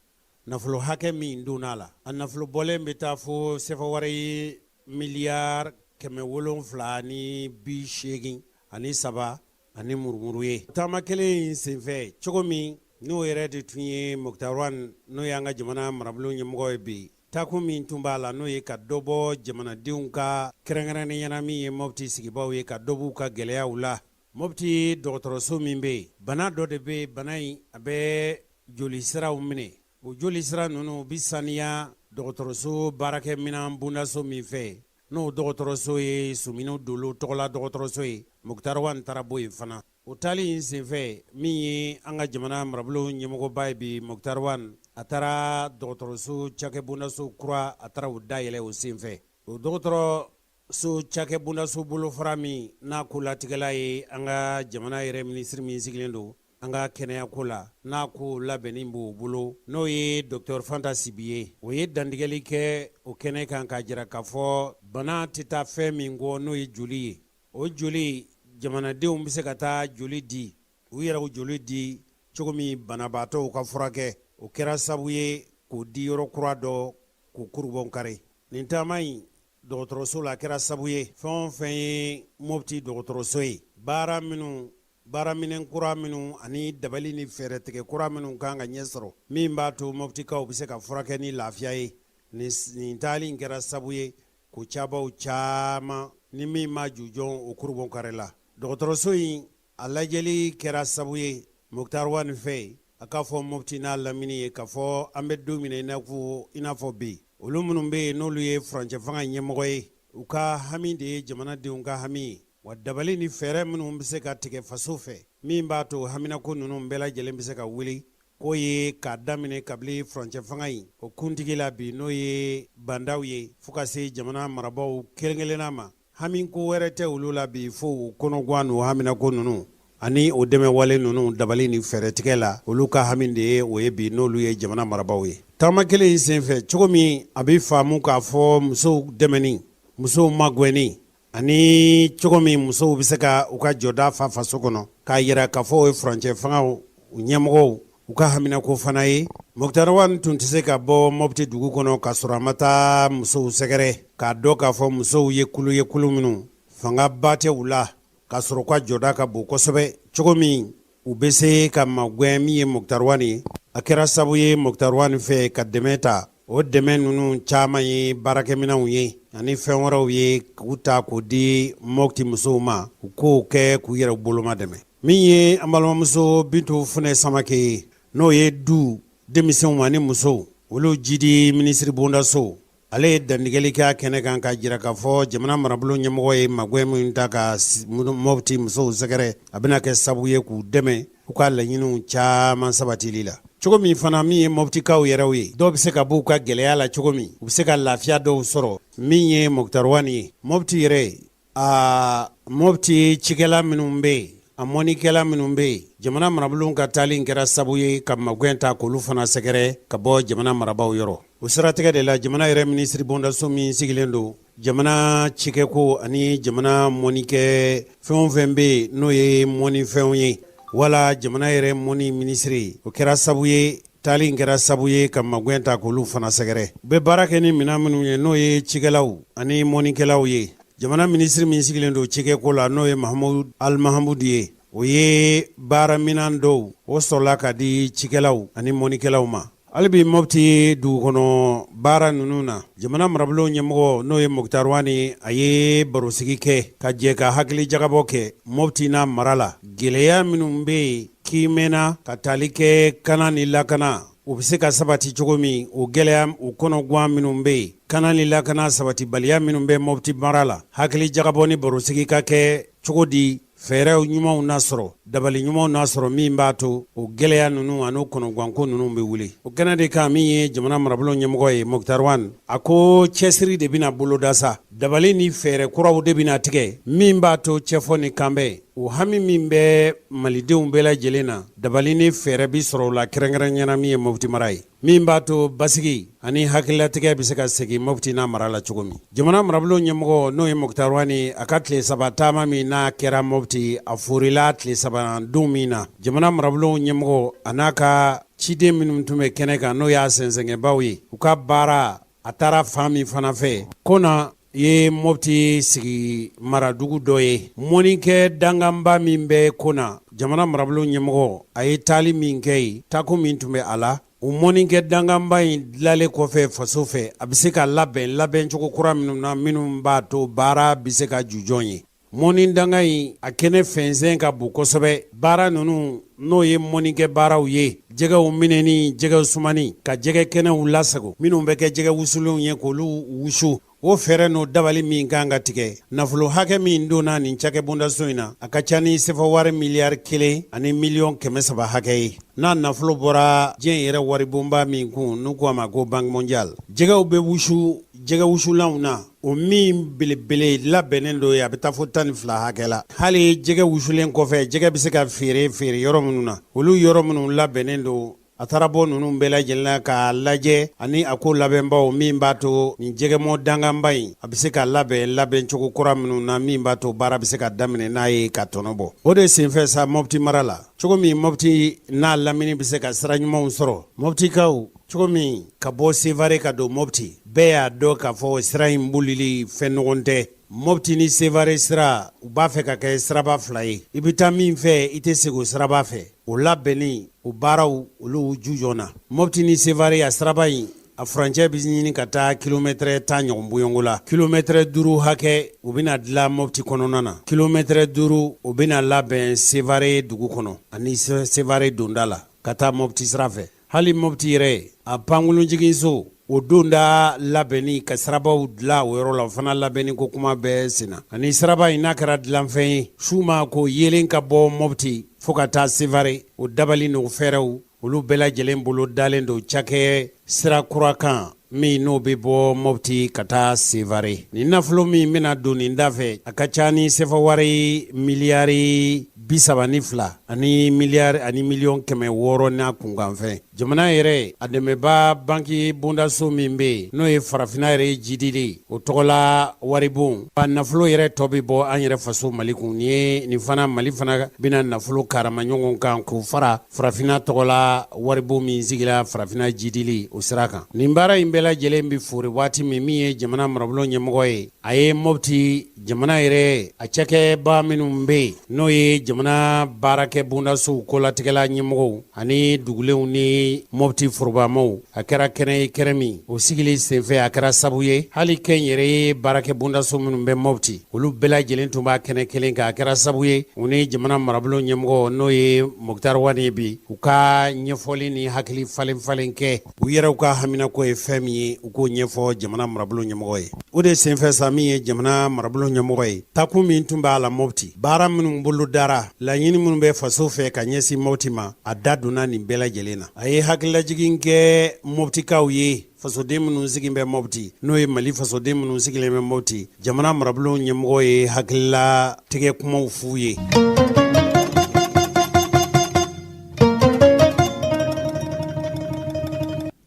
Nafolo hakɛ min donna a la, a nafolo bɔlen bɛ taa fo sefa wari miliyari 783 ani murumuru ye. Taama kelen in senfɛ, cogo min n'o yɛrɛ de tun ye Moctar Ouane, n'o y'an ka jamana marabolo ɲɛmɔgɔ ye bi, takun min tun b'a la, n'o ye ka dɔ bɔ jamanadenw ka, kɛrɛnkɛrɛnnenya la min ye Mopti sigibaw ye, ka dɔ b'u ka gɛlɛyaw la. Mopti dɔgɔtɔrɔso min bɛ yen, bana dɔ de bɛ yen, bana in a bɛ joli siraw minɛ. O joli sira ninnu bɛ saniya dɔgɔtɔrɔso baarakɛminɛn bondaso min fɛ, n'o dɔgɔtɔrɔso ye Suminu Dolo tɔgɔla dɔgɔtɔrɔso ye, Moctar Ouane taara bɔ yen fana. O taali in senfɛ, min ye an ka jamana marabolo ɲɛmɔgɔba ye bi, Moctar Ouane, a taara dɔgɔtɔrɔso cakɛ bondaso kura, a taara o dayɛlɛ o senfɛ. O dɔgɔtɔrɔ So cakɛbondaso bolofara min n'a ko latigɛla ye an ka jamana yɛrɛ minisiri min sigilen don an ka kɛnɛyako la, n'a ko labɛnni b'o bolo, n'o ye docteur Fanta Sibi ye, o ye dantigɛli kɛ o kɛnɛ kan k'a jira k'a fɔ bana tɛ taa fɛn min kɔ, n'o ye joli ye. O joli, jamanadenw bɛ se ka taa joli di, u yɛrɛw joli di cogo min banabaatɔw ka furakɛ. O kɛra sabu ye k'o di yɔrɔ kura dɔ k'o kurubon kari. Nin taama in dɔgɔtɔrɔso la kɛra sabu ye fɛn o fɛn ye Mopti dɔgɔtɔrɔso ye, baara minnu, baaraminɛn kura minnu ani dabali ni fɛɛrɛtigɛ kura minnu kan ka ɲɛ sɔrɔ min b'a to Moptikaw bɛ se ka furakɛ ni lafiya ye. Nin taali in kɛra sabu ye k'o cabaw caman ni min ma jujɔn o kurubon kari la. Dɔgɔtɔrɔso in a lajɛli kɛra sabu ye Moctar Ouane fɛ, a k'a fɔ Mopti n'a lamini ye k'a fɔ an bɛ don min na i n'a fɔ bi, olu minnu bɛ yen n'olu ye furancɛ fanga ɲɛmɔgɔ ye, u ka hami de ye jamanadenw ka hami ye, wa dabali ni fɛɛrɛ minnu bɛ se ka tigɛ faso fɛ min b'a to haminako ninnu bɛɛ lajɛlen bɛ se ka wuli, k'o ye k'a daminɛ kabini furancɛ fanga in o kuntigi la bi, n'o ye Bah N'Daw ye, fo ka se jamana marabaaw kelen-kelenna ma. Hami ko wɛrɛ tɛ olu la bi fo u kɔnɔgan n'u haminako ninnu ani o dɛmɛwale ninnu dabali ni fɛɛrɛtigɛ la. Olu ka hami de ye o ye bi, n'olu ye jamana marabaaw ye. Taama kelen in senfɛ, cogo min a bɛ faamu k'a fɔ musow dɛmɛni, musow magɛnni, ani cogo min musow bɛ se ka u ka jɔda fa faso kɔnɔ, k'a yira k'a fɔ o ye furancɛ fangaw ɲɛmɔgɔw u ka haminako fana ye. Moctar Ouane tun tɛ se ka bɔ Mopti dugu kɔnɔ ka sɔrɔ a ma taa musow sɛgɛrɛ, k'a dɔn k'a fɔ musow ye kulu ye, kulu minnu fangaba tɛ u la, k'a sɔrɔ u ka jɔda ka bon kosɛbɛ, cogo min u bɛ se ka magɛn min ye Moctar Ouane ye. A kɛra sabu ye Moctar Ouane fɛ ka dɛmɛ ta. O dɛmɛ ninnu caman ye baarakɛminɛnw ye ani fɛn wɛrɛw ye, k'u ta k'o di Mopti musow ma, u k'o kɛ k'u yɛrɛ boloma dɛmɛ. Min ye an balimamuso Bintu Funɛ Samake ye, n'o ye du denmisɛnw ani musow olu jidi minisiri bondaso, ale ye dantigɛli kɛ a kɛnɛ kan k'a jira k'a fɔ jamana marabolo ɲɛmɔgɔ ye magɛn min ta ka Mopti musow sɛgɛrɛ, a bɛna kɛ sabu ye k'u dɛmɛ u ka laɲiniw caman sabatili la, cogo min fana min ye Moptikaw yɛrɛw ye, dɔw bɛ se ka b'u ka gɛlɛya la cogo min, u bɛ se ka lafiya dɔw sɔrɔ. Min ye Moctar Ouane ye, Mopti yɛrɛ, aa Mopti cikɛla minnu bɛ yen, a mɔnikɛla minnu bɛ yen, jamana marabolo ka taali kɛra sabu ye ka magɛn ta k'olu fana sɛgɛrɛ ka bɔ jamana marabaaw yɔrɔ. O siratigɛ de la, jamana yɛrɛ minisiri bondaso min sigilen don jamana cikɛko ani jamana mɔnikɛ fɛn o fɛn bɛ yen, n'o ye mɔnifɛnw ye, wala jamana yɛrɛ mɔni minisiri, o kɛra sabu ye, taali in kɛra sabu ye ka magɛn ta k'olu fana sɛgɛrɛ. U bɛ baara kɛ ni minɛn minnu ye, n'o ye cikɛlaw ani mɔnikɛlaw ye, jamana minisiri min sigilen don cikɛko la, n'o ye Mahamudu Alimahamudu ye, o ye baaraminan dɔw o sɔrɔla ka di cikɛlaw ani mɔnikɛlaw ma. Hali bi Mopti dugu kɔnɔ baara ninnu na, jamana marabolo ɲɛmɔgɔ, n'o ye Moctar Ouane, a ye barosigi kɛ ka jɛ ka hakili jagabɔ kɛ Mopti n'a mara la, gɛlɛya minnu bɛ yen kiimɛna ka tali kɛ kana ni lakana, u bɛ se ka sabati cogo min, o gɛlɛya, u kɔnɔgan minnu bɛ yen, kana ni lakana sabatibaliya minnu bɛ Mopti mara la, hakili jagabɔ ni barosigi ka kɛ cogo di, fɛɛrɛw ɲumanw na sɔrɔ, dabali ɲumanw na sɔrɔ min b'a to o gɛlɛya ninnu ani kɔnɔganko ninnu bɛ wuli. O kɛnɛ de kan, min ye jamana marabolo ɲɛmɔgɔ ye Moctar Ouane, a ko cɛsiri de bɛna boloda sa, dabali ni fɛɛrɛ kuraw de bɛna tigɛ min b'a to cɛfɔ ni kanbɛn, o hami min bɛ malidenw bɛɛ lajɛlen na, dabali ni fɛɛrɛ bi sɔrɔ o la, kɛrɛnkɛrɛnya na min ye Mopti mara ye, min b'a to basigi ani hakililatigɛ bɛ se ka segin Mopti n'a mara la cogo min. Jamana marabolo ɲɛmɔgɔ, n'o ye Moctar Ouane, a ka tile saba taama min n'a kɛra Mopti, a forila tile saba don min na, jamana marabolo ɲɛmɔgɔ a n'a ka ciden minnu tun bɛ kɛnɛ kan, n'o y'a sɛnsɛnkɛbaw ye, u ka baara a taara fan min fana fɛ, Kona ye Mopti sigi maradugu dɔ ye, mɔnikɛ danganba min bɛ Kona. Jamana marabolo ɲɛmɔgɔ a ye taali min kɛ yen, taako min tun bɛ a la, o mɔnikɛ danganba in dilalen kɔfɛ faso fɛ, a bɛ se ka labɛn labɛncogo kura minnu na, minnu b'a to baara bɛ se ka jujɔn ye. Mɔni danga in a kɛnɛ fɛnsɛn ka bon kosɛbɛ. Baara ninnu, n'o ye mɔnikɛ baaraw ye, jɛgɛw minɛni, jɛgɛw sumani, ka jɛgɛ kɛnɛw lasago minnu bɛ kɛ jɛgɛ wusulenw ye k'olu wusu, o fɛɛrɛ n'o dabali min kan ka tigɛ, nafolo hakɛ min donna nin cakɛbondaso in na, a ka ca ni sefa wari miliyari 1 ni miliyɔn 300 hakɛ ye, n'a nafolo bɔra diɲɛ yɛrɛ waribonba min kun, n'u ko a ma ko Banque mondiale. Jɛgɛw bɛ wusu jɛgɛ wusulanw na. O min belebele labɛnnen don yen, a bɛ taa fo 12 hakɛ la. Hali jɛgɛ wusulen kɔfɛ, jɛgɛ bɛ se ka feere feere yɔrɔ minnu na, olu yɔrɔ minnu labɛnnen don, a taara bɔ ninnu bɛɛ lajɛlen na k'a lajɛ ani a ko labɛnbaw min b'a to nin jɛgɛmɔ danganba in a bɛ se ka labɛn labɛncogo kura minnu na, min b'a to baara bɛ se ka daminɛ n'a ye ka tɔnɔ bɔ. O de senfɛ sa, Mɔpti mara la, cogo min Mɔpti n'a lamini bɛ se ka sira ɲumanw sɔrɔ, Mɔptikaw, cogo min ka bɔ Sevare ka don Mɔpti, bɛɛ y'a dɔn k'a fɔ sira in bolili fɛn nɔgɔn tɛ. Mɔpti ni Sevare sira, u b'a fɛ ka kɛ siraba fila ye, i bɛ taa min fɛ, i tɛ segin o siraba fɛ. O labɛnni, o baaraw, olu jujɔn na. Mɔpti ni Sevare a siraba in, a furancɛ bɛ ɲini ka taa kilomɛtɛrɛ 10 ɲɔgɔn bɔɲɔgɔnko la. Kilomɛtɛrɛ 5 hakɛ, o bɛna dilan Mɔpti kɔnɔna na. Kilomɛtɛrɛ 5, o bɛna labɛn Sevare dugu kɔnɔ ani Sevare donda la ka taa Mɔpti sira fɛ. Hali Mɔpti yɛrɛ a pankurunjiginso, o donda labɛnni ka sirabaw dilan o yɔrɔ la, o fana labɛnni ko kuma bɛ senna. Ani siraba in n'a kɛra dilanfɛn ye, su ma ko yeelen ka bɔ Mɔpti fo ka taa Sevare, o dabali n'o fɛɛrɛw, olu bɛɛ lajɛlen bolo dalen don cakɛ sira kura kan min n'o bɛ bɔ Mɔpti ka taa Sevare. Nin nafolo min bɛna don nin da fɛ, a ka ca ni sefa wari miliyari 32 ani miliyari ani miliyɔn 600 n'a kunkanfɛn. Jamana yɛrɛ a dɛmɛba banki bondaso min bɛ yen, n'o ye farafinna yɛrɛ jidili, o tɔgɔla waribon, a nafolo yɛrɛ tɔ bɛ bɔ an yɛrɛ faso Mali kun. Nin ye nin fana, Mali fana bɛna nafolo karama ɲɔgɔn kan k'o fara farafinna tɔgɔla waribon min sigira farafinna jidili o sira kan. Nin baara in bɛɛ lajɛlen bɛ fori waati min, min ye jamana marabolo ɲɛmɔgɔ ye, a ye Mɔpti jamana yɛrɛ a cakɛba minnu bɛ yen, n'o ye jamana baarakɛ bondasow kolatigɛla ɲɛmɔgɔw ani dugulenw ni Mɔpti forobamaw, a kɛra kɛnɛ ye, kɛnɛ min o sigili senfɛ a kɛra sabu ye hali kɛnyɛrɛye baarakɛ bondaso minnu bɛ Mɔpti, olu bɛɛ lajɛlen tun b'a kɛnɛ kelen kan. A kɛra sabu ye u ni jamana marabolo ɲɛmɔgɔ, n'o ye Moctar Ouane ye bi, u ka ɲɛfɔli ni hakili falen falen kɛ, u yɛrɛw ka haminako ye fɛn min ye, u k'o ɲɛfɔ jamana marabolo ɲɛmɔgɔ ye. O de senfɛ sa, min ye jamana marabolo ɲɛmɔgɔ ye, takun min tun b'a la Mɔpti, baara minnu bolo dara, laɲini minnu bɛ faso fɛ ka ɲɛsin Mɔpti ma, a da donna nin bɛɛ lajɛlen na. A ye hakililajigin kɛ Mɔptikaw ye, fasoden minnu sigilen bɛ Mɔpti, n'o ye Mali fasoden minnu sigilen bɛ Mɔpti. Jamana marabolo ɲɛmɔgɔ ye hakililatigɛ kumaw f'u ye.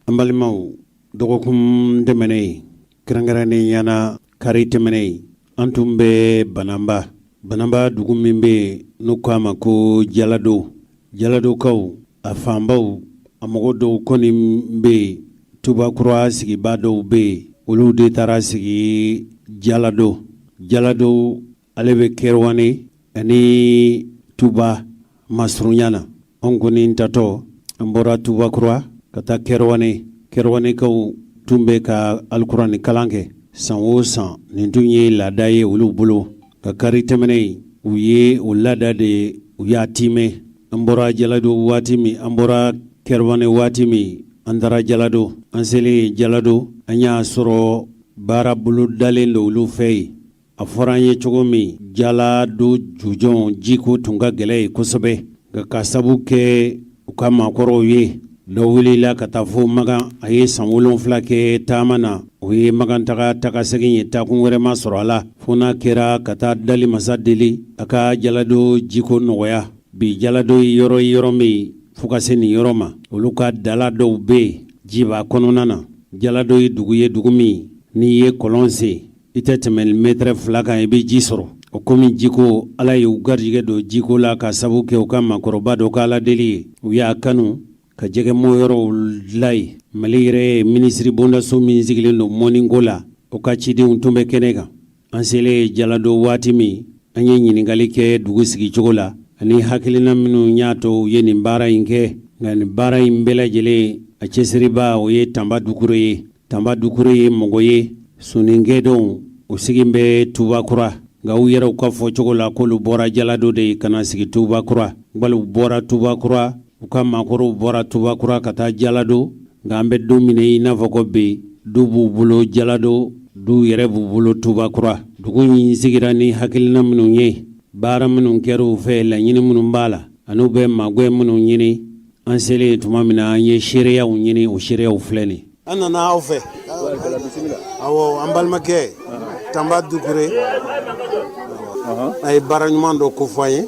An balimaw, dɔgɔkun tɛmɛnen, kɛrɛnkɛrɛnnenya na kari tɛmɛnen, an tun bɛ Bananba. Bananba dugu min bɛ yen n'u k'a ma ko Jalado. Jaladokaw a fanbaw, a mɔgɔ dɔw kɔni bɛ yen, Tubakura sigibaa dɔw bɛ yen, olu de taara sigi Jalado. Jalado ale bɛ Kɛrɛwane ani Tuba masurunya na. An kɔni taatɔ, an bɔra Tubakura ka taa Kɛrɛwane. Kɛrɛwanekaw tun bɛ ka alikuranɛ kalan kɛ san o san. Nin tun ye laada ye olu bolo. Ka kari tɛmɛnen, u ye o laada de, u y'a tiimɛ. An bɔra Jalado waati min, an bɔra Kɛrɛwane waati min, an taara Jalado. An selen Jalado, an y'a sɔrɔ baara bolo dalen don olu fɛ yen. A fɔra an ye cogo min, Jalado jujɔn jiko tun ka gɛlɛn yen kosɛbɛ, nka ka sabu kɛ u ka maakɔrɔw ye, dɔ wulila ka taa fo Makan. A ye san 7 kɛ taama na. O ye Makan taga tagasegin ye, taakun wɛrɛ ma sɔrɔ a la fo n'a kɛra ka taa dali masa deli a ka Jalado jiko nɔgɔya. Bi Jalado ye yɔrɔ ye, yɔrɔ min fo ka se nin yɔrɔ ma, olu ka dala dɔw bɛ yen, ji b'a kɔnɔna na. Jalado ye dugu ye, dugu min n'i ye kɔlɔn sen, i tɛ tɛmɛ mɛtɛrɛ 2 kan, i bɛ ji sɔrɔ. O komi jiko, Ala ye u garijɛgɛ don jiko la ka sabu kɛ u ka maakɔrɔba dɔ ka Ala deli ye, u y'a kanu ka jɛgɛmɔ yɔrɔw dilan yen. Mali yɛrɛ minisiri bondaso min sigilen don mɔniko la, o ka cidenw tun bɛ kɛnɛ kan. An selen Jalado waati min, an ye ɲininkali kɛ dugu sigicogo la ani hakilina minnu y'a to u ye nin baara in kɛ. Nka nin baara in bɛɛ lajɛlen a cɛsiriba, o ye Tanba Dukure ye. Tanba Dukure ye mɔgɔ ye, soninkɛ don, o sigilen bɛ Tubakura. Nka u yɛrɛw ka fɔcogo la, k'olu bɔra Jalado de ye ka na sigi Tubakura. Wali u bɔra Tubakura, u ka maakɔrɔw bɔra Tubakura ka taa Jalado. Nka an bɛ don min i n'a fɔ ko bi, du b'u bolo Jalado, du yɛrɛ b'u bolo Tubakura. Dugu in sigira ni hakilina minnu ye, baara minnu kɛra u fɛ, laɲini minnu b'a la, an'u bɛ magɛn minnu ɲini, an selen tuma min na, an ye seereyaw ɲini. O seereyaw filɛ nin. An nana aw fɛ, awɔ, an balimakɛ. Tanba Dukure, a ye baara ɲuman dɔ kofɔ an ye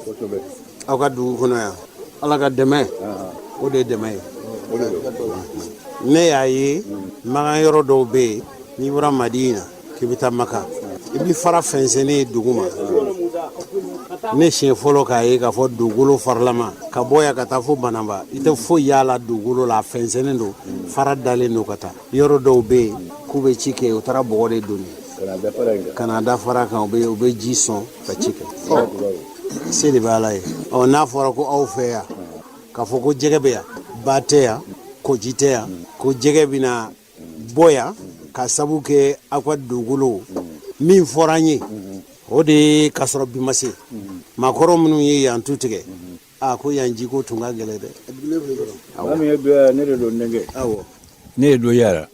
aw ka dugu kɔnɔ yan. Ala ka dɛmɛ, o de ye dɛmɛ ye. Ne y'a ye makan yɔrɔ dɔw bɛ yen, n'i bɔra Madina k'i bɛ taa Maka, i bɛ fara fɛnsɛnnen ye dugu ma. Ne siɲɛ fɔlɔ k'a ye k'a fɔ dugukolo faralama ka bɔ yan ka taa fo Banamba, i tɛ foyi y'a la dugukolo la, a fɛnsɛnnen don, fara dalen don ka taa. Yɔrɔ dɔw bɛ yen k'u bɛ ci kɛ, u taara bɔgɔ de doni ka na da fara kan, u bɛ ji sɔn ka ci kɛ. Se de bɛ Ala ye. Ɔ, n'a fɔra ko aw fɛ yan k'a fɔ ko jɛgɛ bɛ yan, ba tɛ yan, kɔji tɛ yan, ko jɛgɛ bɛna bɔ yan ka sabu kɛ aw ka dugukolo min fɔra an ye, o de ye k'a sɔrɔ bi ma se. Maakɔrɔ minnu ye yan tu tigɛ, a ko yan jiko tun ka gɛlɛn dɛ. Maa min ye doya, ne de don denkɛ. Awɔ. Ne ye doyara.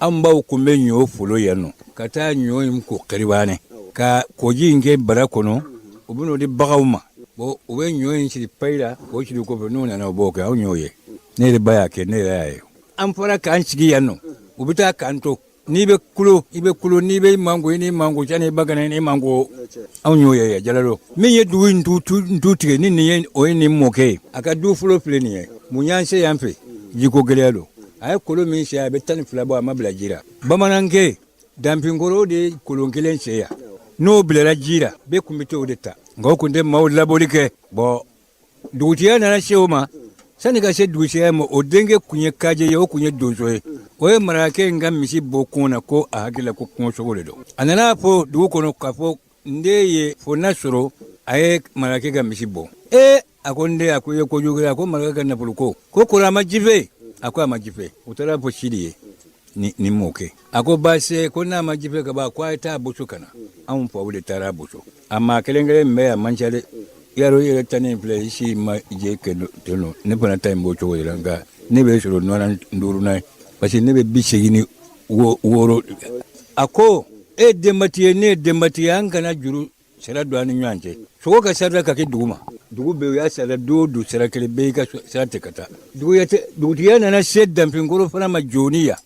An baw kun bɛ ɲɔ folo yan nɔ ka taa ɲɔ in ko karibaane ka koji in kɛ bara kɔnɔ, u bɛ n'o di baganw ma. Bon, u bɛ ɲɔ in siri payi la k'o siri kɔfɛ, n'u nana u b'o kɛ. Anw y'o ye, ne yɛrɛ ba y'a kɛ, ne yɛrɛ y'a ye. An fɔra k'an sigi yan nɔ, u bɛ taa k'an to. N'i bɛ kulo, i bɛ kulo, n'i bɛ manko, i ni manko, sani i ba ka na, i ni manko. Anw y'o ye yan Jalalo. Min ye dugu in tu tigɛ ni nin ye, o ye nin mɔkɛ ye. A ka du fɔlɔ filɛ nin ye. Mun y'an se yan fɛ? Jiko gɛlɛya don. A ye kolon min sen, a bɛ 12 bɔ, a ma bila ji la. Bamanankɛ danfinkɔrɔ de ye kolon kelen sen yan, n'o bilara ji la, bɛɛ kun bɛ t'o de ta, nka o kun tɛ maaw labɔli kɛ. Bɔn, dugutigiya nana se o ma. Sani ka se dugutigiya ma, o denkɛ kun ye kajɛ ye, o kun ye donso ye. O ye marakɛ in ka misi bɔ kungo na, ko a hakili la ko kungosogo de don. A nana fɔ dugu kɔnɔ k'a fɔ n den ye fo n'a sɔrɔ a ye marakɛ ka misi bɔ. Ee, a ko n den, a ko i ye kojugu kɛ. A ko marakɛ ka nafolo ko ko kɔrɔ a ma ji fɛ? A ko a ma ji fɛ. U taara fɔ Sidi ye ni mɔkɛ. A ko baasi, ko n'a ma ji fɛ ka ban, ko a ye taa boso ka na. Anw faw de taara boso. A maa kelen kelen min bɛ yan, a man ca dɛ. Yarɔ, i yɛrɛ ta nin filɛ, i si ma jɛ kɛ ten nɔ. Ne fana ta in b'o cogo de la, nka ne bɛ sɔrɔ nɔnɔ duurunan ye, parce que ne bɛ 86. A ko e ye denbatigi ye, ne ye denbatigi ye, an kana juru sira don an ni ɲɔgɔn cɛ. Sogo ka sarada ka kɛ dugu ma, dugu bɛɛ u y'a sarada, du o du sira kelen, bɛɛ y'i ka sira tigɛ ka taa. Dugutigiya nana se danfinkoro fana ma joni yan.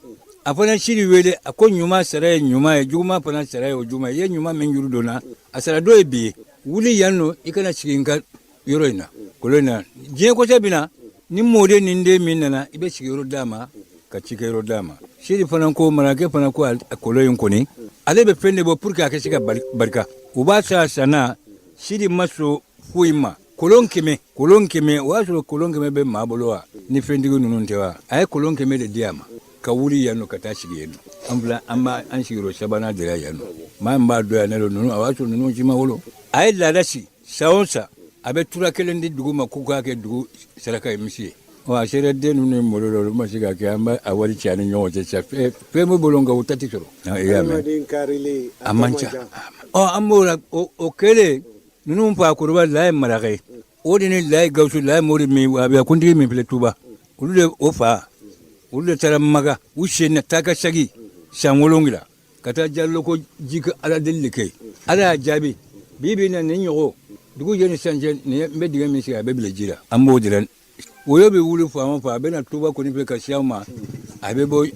A fana Sidi wele, a ko ɲuman sara ye ɲuman ye, juguman fana sara ye o juguman ye. I ye ɲuman min juru don n na, a sara dɔ ye bi ye. Wuli yan nɔ, i kana sigi n ka yɔrɔ in na, kolon in na. Diɲɛ kɔsɛ bɛ na ni mɔden ni den min nana, i bɛ sigiyɔrɔ d'a ma, ka cikɛyɔrɔ d'a ma. Sidi fana ko, marakɛ fana ko kolon in kɔni, ale bɛ fɛn de bɔ pour que a ka se ka barika. U b'a sa sanna, Sidi ma sɔn foyi ma. Kolon 100, kolon 100, o y'a sɔrɔ kolon 100 bɛ maa bolo wa, ni fɛntigi ninnu tɛ wa. A ye kolon 100 de di a ma ka wuli yan nɔ ka taa sigi yen nɔ. An filɛ, an b'a an sigiyɔrɔ sabanan de la yan nɔ. Maa min b'a dɔn yan, ne don ninnu, a b'a sɔrɔ ninnu si ma wolo. A ye laada sigi, san o san a bɛ tura kelen di dugu ma k'u k'a kɛ dugu saraka ye, misi ye. Ɔ, a sera den ninnu ni malo la, olu ma se ka kɛ. An b'a a wari ci an ni ɲɔgɔn cɛ sa. Fɛn b'u bolo, nka u ta tɛ sɔrɔ. I y'a mɛn, a man ca. Ɔ, an b'o la. O kɛlen, ninnu fa koroba Laye maraka ye, o de ni Laye Gawusu, Laye Mori min a bɛ kuntigi min filɛ Tuba, olu de o fa, olu de taara Maga. U sen na taa ka sagi san 7 ka taa Jaloko ji ka ala deli de kɛ. Ala y'a jaabi. Bi bi na nin ɲɔgɔn dugu jɛ ni sisan cɛ, nin n bɛ dingɛ min sigi, a bɛ bila ji la. An b'o de la. Woyo bɛ wuli fan o fan, a bɛ na Tuba kɔni fɛ ka se anw ma. A bɛ bɔ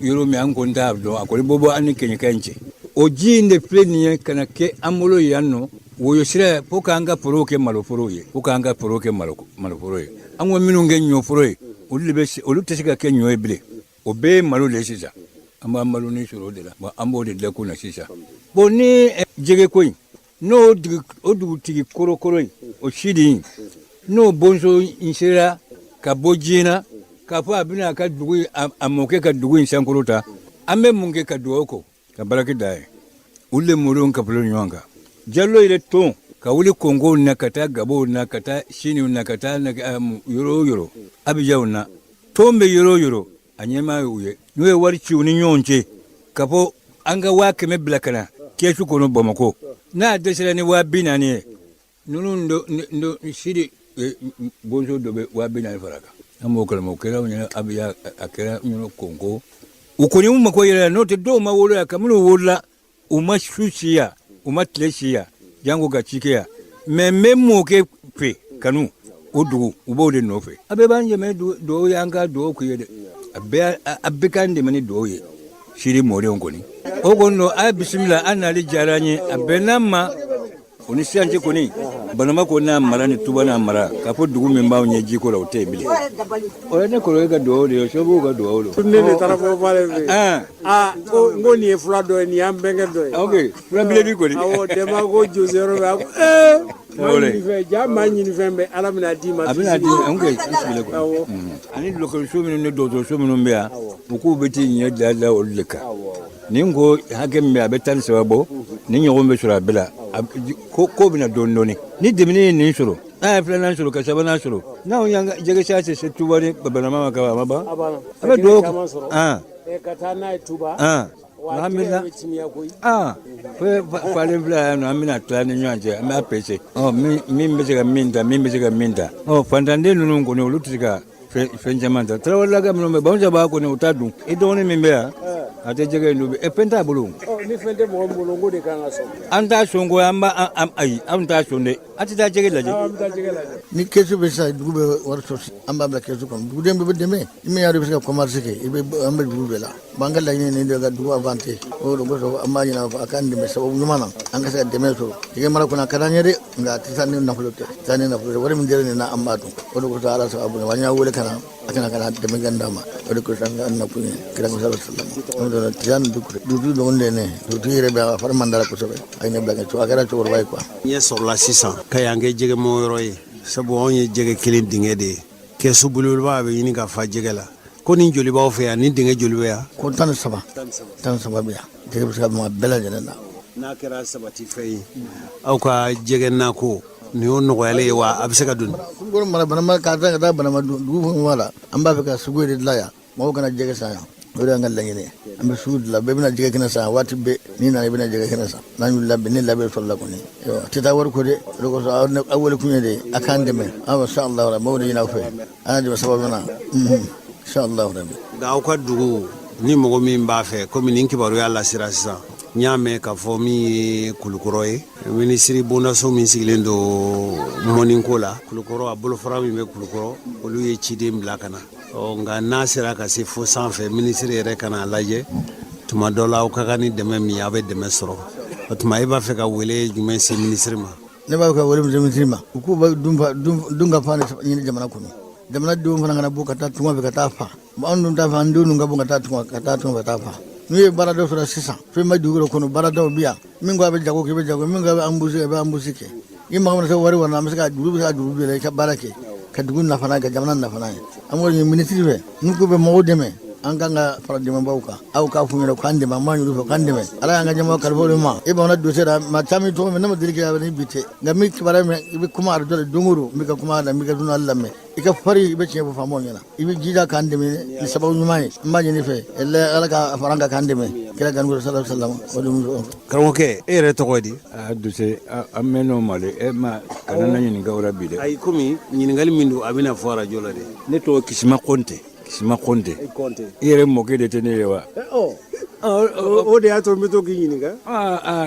yɔrɔ min, an kɔni t'a dɔn. A kɔni bɔ bɔ an ni kɛɲɛka in cɛ. O ji in de filɛ nin ye ka na kɛ an bolo yan nɔ, woyo sira, fo k'an ka forow kɛ maloforow ye, fo k'an ka forow kɛ maloforo ye. An ko minnu kɛ ɲɔforo ye, olu de bɛ, olu tɛ se ka kɛ ɲɔ ye bilen, o bɛɛ ye malo de ye sisan. An b'an malo ni sɔrɔ o de la. Bon, an b'o de dakun na sisan. Bon, ni jɛgɛ ko in, n'o o dugutigi korokoro in, o Sidi in, n'o bonso in sera ka bɔ diɲɛ na k'a fɔ a bɛna a ka dugu, a mɔkɛ ka dugu in sankɔrɔ ta, an bɛ mun kɛ? Ka dugawu kɔ, ka baraki da ye. Olu de mɔdenw ka bolo ɲɔgɔn kan. Jalo yɛrɛ tɔn ka wuli Kongow na ka taa Gabow na ka taa Siniw na ka taa yɔrɔ o yɔrɔ, Abijanw na, tɔn bɛ yɔrɔ o yɔrɔ, a ɲɛmaa ye u ye. N'u ye wari ci u ni ɲɔgɔn cɛ ka fɔ an ka 100 000 bila ka na kɛsu kɔnɔ Bamakɔ, n'a dɛsɛra ni 40 000 ye, ninnu Sidi bonso dɔ bɛ 40 000 fara kan. An b'o kalama. O kɛra ɲɛna Abijan, a kɛra ɲɛna Kongo. U kɔni u mako yɛrɛ la, n'o tɛ dɔw ma wolo yan. Kabini u wolola, u ma su si yan, u ma tile si yan, janko ka ci kɛ yan. Mais n bɛ mɔkɛ fɛ kanu o dugu, u b'o de nɔfɛ. A bɛɛ b'an dɛmɛ dugawu ye, an ka dugawu k'u ye dɛ. A bɛɛ k'an dɛmɛ ni dugawu ye. Sidi mɔdenw kɔni o kɔni don a ye bisimila an nali diyara an ye a bɛnna ma o ni sisan cɛ kɔni Banama ko n'a mara ni Tuba n'a mara k'a fɔ dugu min b'anw ɲɛ jiko la o tɛ yen bilen o ye ne kɔrɔkɛ ka dugawu de ye sobuw ka dugawu don ne de taara fɔ falen fɛ yen aa ko n ko nin ye fula dɔ ye nin y'an bɛnkɛ dɔ ye ok fula bilenni kɔni awɔ dɛmɛ ko jose yɔrɔ bɛ a ko ee maa ɲinifɛn ja maa ɲinifɛn bɛ ala bɛna d'i ma a bɛna di an kɛ sigilen kɔnɔ ani lɔkɔliso minnu ni dɔgɔtɔrɔso minnu bɛ yan u k'u bɛ t'i ɲɛ da da olu de kan nin ko hakɛ min bɛ a bɛ 13 bɔ nin ɲɔgɔn bɛ sɔrɔ a bɛɛ la ko bɛna dɔɔni dɔɔni ni dɛmɛni ye nin sɔrɔ n'a ye filanan sɔrɔ ka sabanan sɔrɔ n'anw y'an ka jɛgɛsa tɛ se Tuba ni Banama ma ka ban a ma ban a bɛ dugawu ka taa n'a ye Tuba alhamdulillah aa falen fila yan nɔ an bɛna tila ni ɲɔgɔn cɛ an b'a pese ɔ min bɛ se ka min ta min bɛ se ka min ta ɔ fantanden ninnu kɔni olu tɛ se ka fɛn caman ta tarawelelaka minnu bɛ Bamusa b'a kɔni u t'a dun i dɔgɔnin min bɛ yan a tɛ jɛgɛ in dun ɛ fɛn t'a bolo ni fɛn tɛ mɔgɔ min bolo n ko de kan ka sɔn an t'a sɔn ko an b'a ayi anw t'a sɔn dɛ an tɛ taa jɛgɛ lajɛ ni kɛsu bɛ sisan dugu bɛ wari sɔrɔ an b'a bila kɛsu kɔnɔ duguden bɛɛ bɛ dɛmɛ ni min y'a dɔn i bɛ se ka commerce kɛ i bɛ an bɛ dugu bɛɛ la bon an ka laɲini nin de ka dugu avancer o de kosɔn an b'a ɲini a k'an dɛmɛ sababu ɲuman na an ka se ka dɛmɛ sɔrɔ jɛgɛ mara kɔnɔ a ka d'an ye dɛ nka a tɛ taa ni nafolo tɛ taa ni nafolo tɛ wari min dira nin na an b'a dɔn o de kosɔn ala sababu la an y'a wele ka na a kana ka na dɛmɛ kɛ d'an ma o de kosɔn an ka nakun ye kira ko sallallahu alaihi wasallam dugutigi dɔgɔnin de ye ne ye dugutigi yɛrɛ bɛ a fari man dara kosɛbɛ a ye ne bila kɛ a kɛra cɛkɔrɔba ye quoi ɲɛ sɔrɔla sisan ka yan kɛ jɛgɛmɔyɔrɔ ye sabu anw ye jɛgɛ kelen dingɛ de ye kɛsu belebeleba bɛ ɲini ka fa jɛgɛ la ko nin joli b'aw fɛ yan ni dingɛ joli bɛ yan ko 13 13 bɛ yan jɛgɛ bɛ se ka mɔgɔ bɛɛ lajɛlen na n'a kɛra sabati fɛn ye aw ka jɛgɛ nako nin y'o nɔgɔyalen ye wa a bɛ se ka dun Kulukɔrɔ mara Banama ka taa ka taa Banama dugu fɛn la an b'a fɛ ka sugu de dilan yan mɔgɔw kana jɛgɛ san yan o de y'an ka laɲini ye an bɛ sugu dilan bɛɛ bɛna jɛgɛ kɛnɛ san waati bɛɛ n'i nana i bɛna jɛgɛ kɛnɛ san n'an y'u labɛn ni labɛn sɔrɔla kɔni a tɛ taa wari ko dɛ o de kosɔn aw wele kun ye de a k'an dɛmɛ aw insha Allah an b'o de ɲini aw fɛ an y'a dɛmɛ sababu na insha Allah rabbi nka aw ka dugu ni mɔgɔ min b'a fɛ komi nin kibaruya lasera sisan n y'a mɛn k'a fɔ min ye kulukɔrɔ ye minisiri bondaso min sigilen don mɔniko la kulukɔrɔ a bolofara min bɛ kulukɔrɔ olu ye ciden bila ka na ɔ nka n'a sera ka se fo sanfɛ minisiri yɛrɛ ka n'a lajɛ tuma dɔ la aw ka kan ni dɛmɛ min ye aw bɛ dɛmɛ sɔrɔ o tuma e b'a fɛ ka wele jumɛn se minisiri ma ne b'a fɛ ka wele min se minisiri ma u k'u bɛ dunkafa ɲini jamana kɔnɔ jamanadenw fana kana bɔ ka taa tunga fɛ ka taa fa anw dun t'a fɛ an denw ka bɔ ka taa tunga ka taa tunga ka taa fa n'u ye baara dɔ sɔrɔ sisan fɛn bɛ dugu kɔnɔ baaradaw bɛ yan min ko a bɛ jago kɛ i bɛ jago min ko a bɛ embauche kɛ i bɛ embauche kɛ i mago mana se wari wari na an bɛ se ka juru bɛ se ka juru don i ka baara kɛ ka dugu nafa n'a ye ka jamana nafa n'a ye an b'o ɲini minisiri fɛ n'u k'u bɛ mɔgɔw dɛmɛ an kan ka fara dɛmɛbaaw kan aw k'a f'u ɲɛna k'an dɛmɛ an b'a ɲini u fɛ k'an dɛmɛ ala y'an ka ɲɛmɔgɔ kalifa olu ma e bamanan dossier la maa caman tɔgɔ mɛn ne ma deli k'a ni bi tɛ nka min kibaruya mɛn i bɛ kuma arajo la don o don n bɛ ka kuma la n bɛ ka journal lamɛn i ka fari i bɛ tiɲɛ fɔ faamaw ɲɛna i bɛ jija k'an dɛmɛ ni sababu ɲuman ye n b'a ɲini fɛ ala ka fara an kan k'an dɛmɛ kira kanu sallallahu alaihi wasallam o de karamɔgɔkɛ e yɛrɛ tɔgɔ ye di a duse an mɛnn'o ma dɛ e ma kana na ɲininka o la bi dɛ ayi komi ɲininkali min don a bɛna fɔ arajo la dɛ ne tɔgɔ kisima kɔnte Kisima Kɔnte i yɛrɛ mɔkɛ de tɛ ne ye wa o de y'a to n bɛ to k'i ɲininka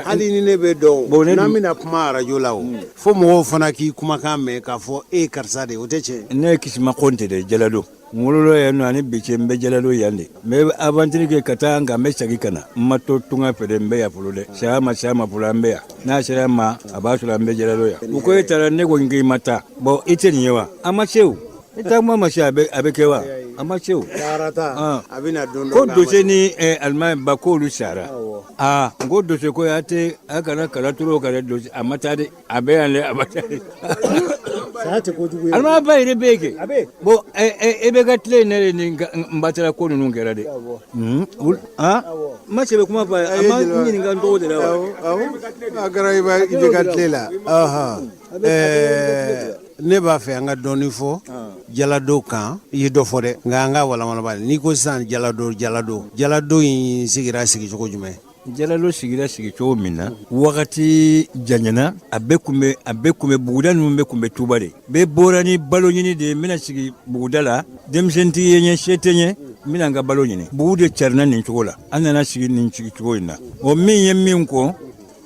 hali ni ne bɛ dɔn n'an bɛna kuma arajo la o fo mɔgɔw fana k'i kumakan mɛn k'a fɔ e ye karisa de ye o tɛ tiɲɛ ne ye Kisima Kɔnte de ye Jalado n wolola yan nɔ ani bi cɛ n bɛ Jalado yan de n bɛ aventure kɛ ka taa nka n bɛ segin ka na n ma to tunga fɛ dɛ n bɛ yan fɔlɔ dɛ saya ma saya ma fɔlɔ an bɛ yan n'a sera n ma a b'a sɔrɔ an bɛ Jalado yan u ko e taara ne ko n k'i ma taa bon i tɛ nin ye wa a ma se o i taa kuma ma se a bɛ kɛ wa a ma se o a bɛna don ko dose ni alimami ba k'olu sara aa n ko dose ko a tɛ a kana kala turu o kan dɛ dose a ma taa dɛ a bɛ yan dɛ a ma taa dɛ saya tɛ kojugu ye alimami ba yɛrɛ bɛ yen kɛ bon e bɛ ka tile ne de ni n batara ko ninnu kɛra dɛ ma sɛbɛ kuma fɔ a ma n ɲininka n tɔgɔ de la wa a kɛra i bɛ ka tile la ne b'a fɛ an ka dɔɔnin fɔ jalado kan i ye dɔ fɔ dɛ nka an ka walanwalan n'i ko sisan jalado jalado jalado in sigira sigicogo jumɛn jalado sigira sigicogo min na wagati janyana a bɛɛ kun bɛ a bɛɛ kun bɛ buguda ninnu bɛɛ kun bɛ tuba de bɛɛ bɔra ni balo ɲini de ye n bɛna sigi buguda la denmisɛntigi ye n ye se tɛ n ye n bɛna n ka balo ɲini bugu de carinna nin cogo la an nana sigi nin sigicogo in na o min ye min kɔ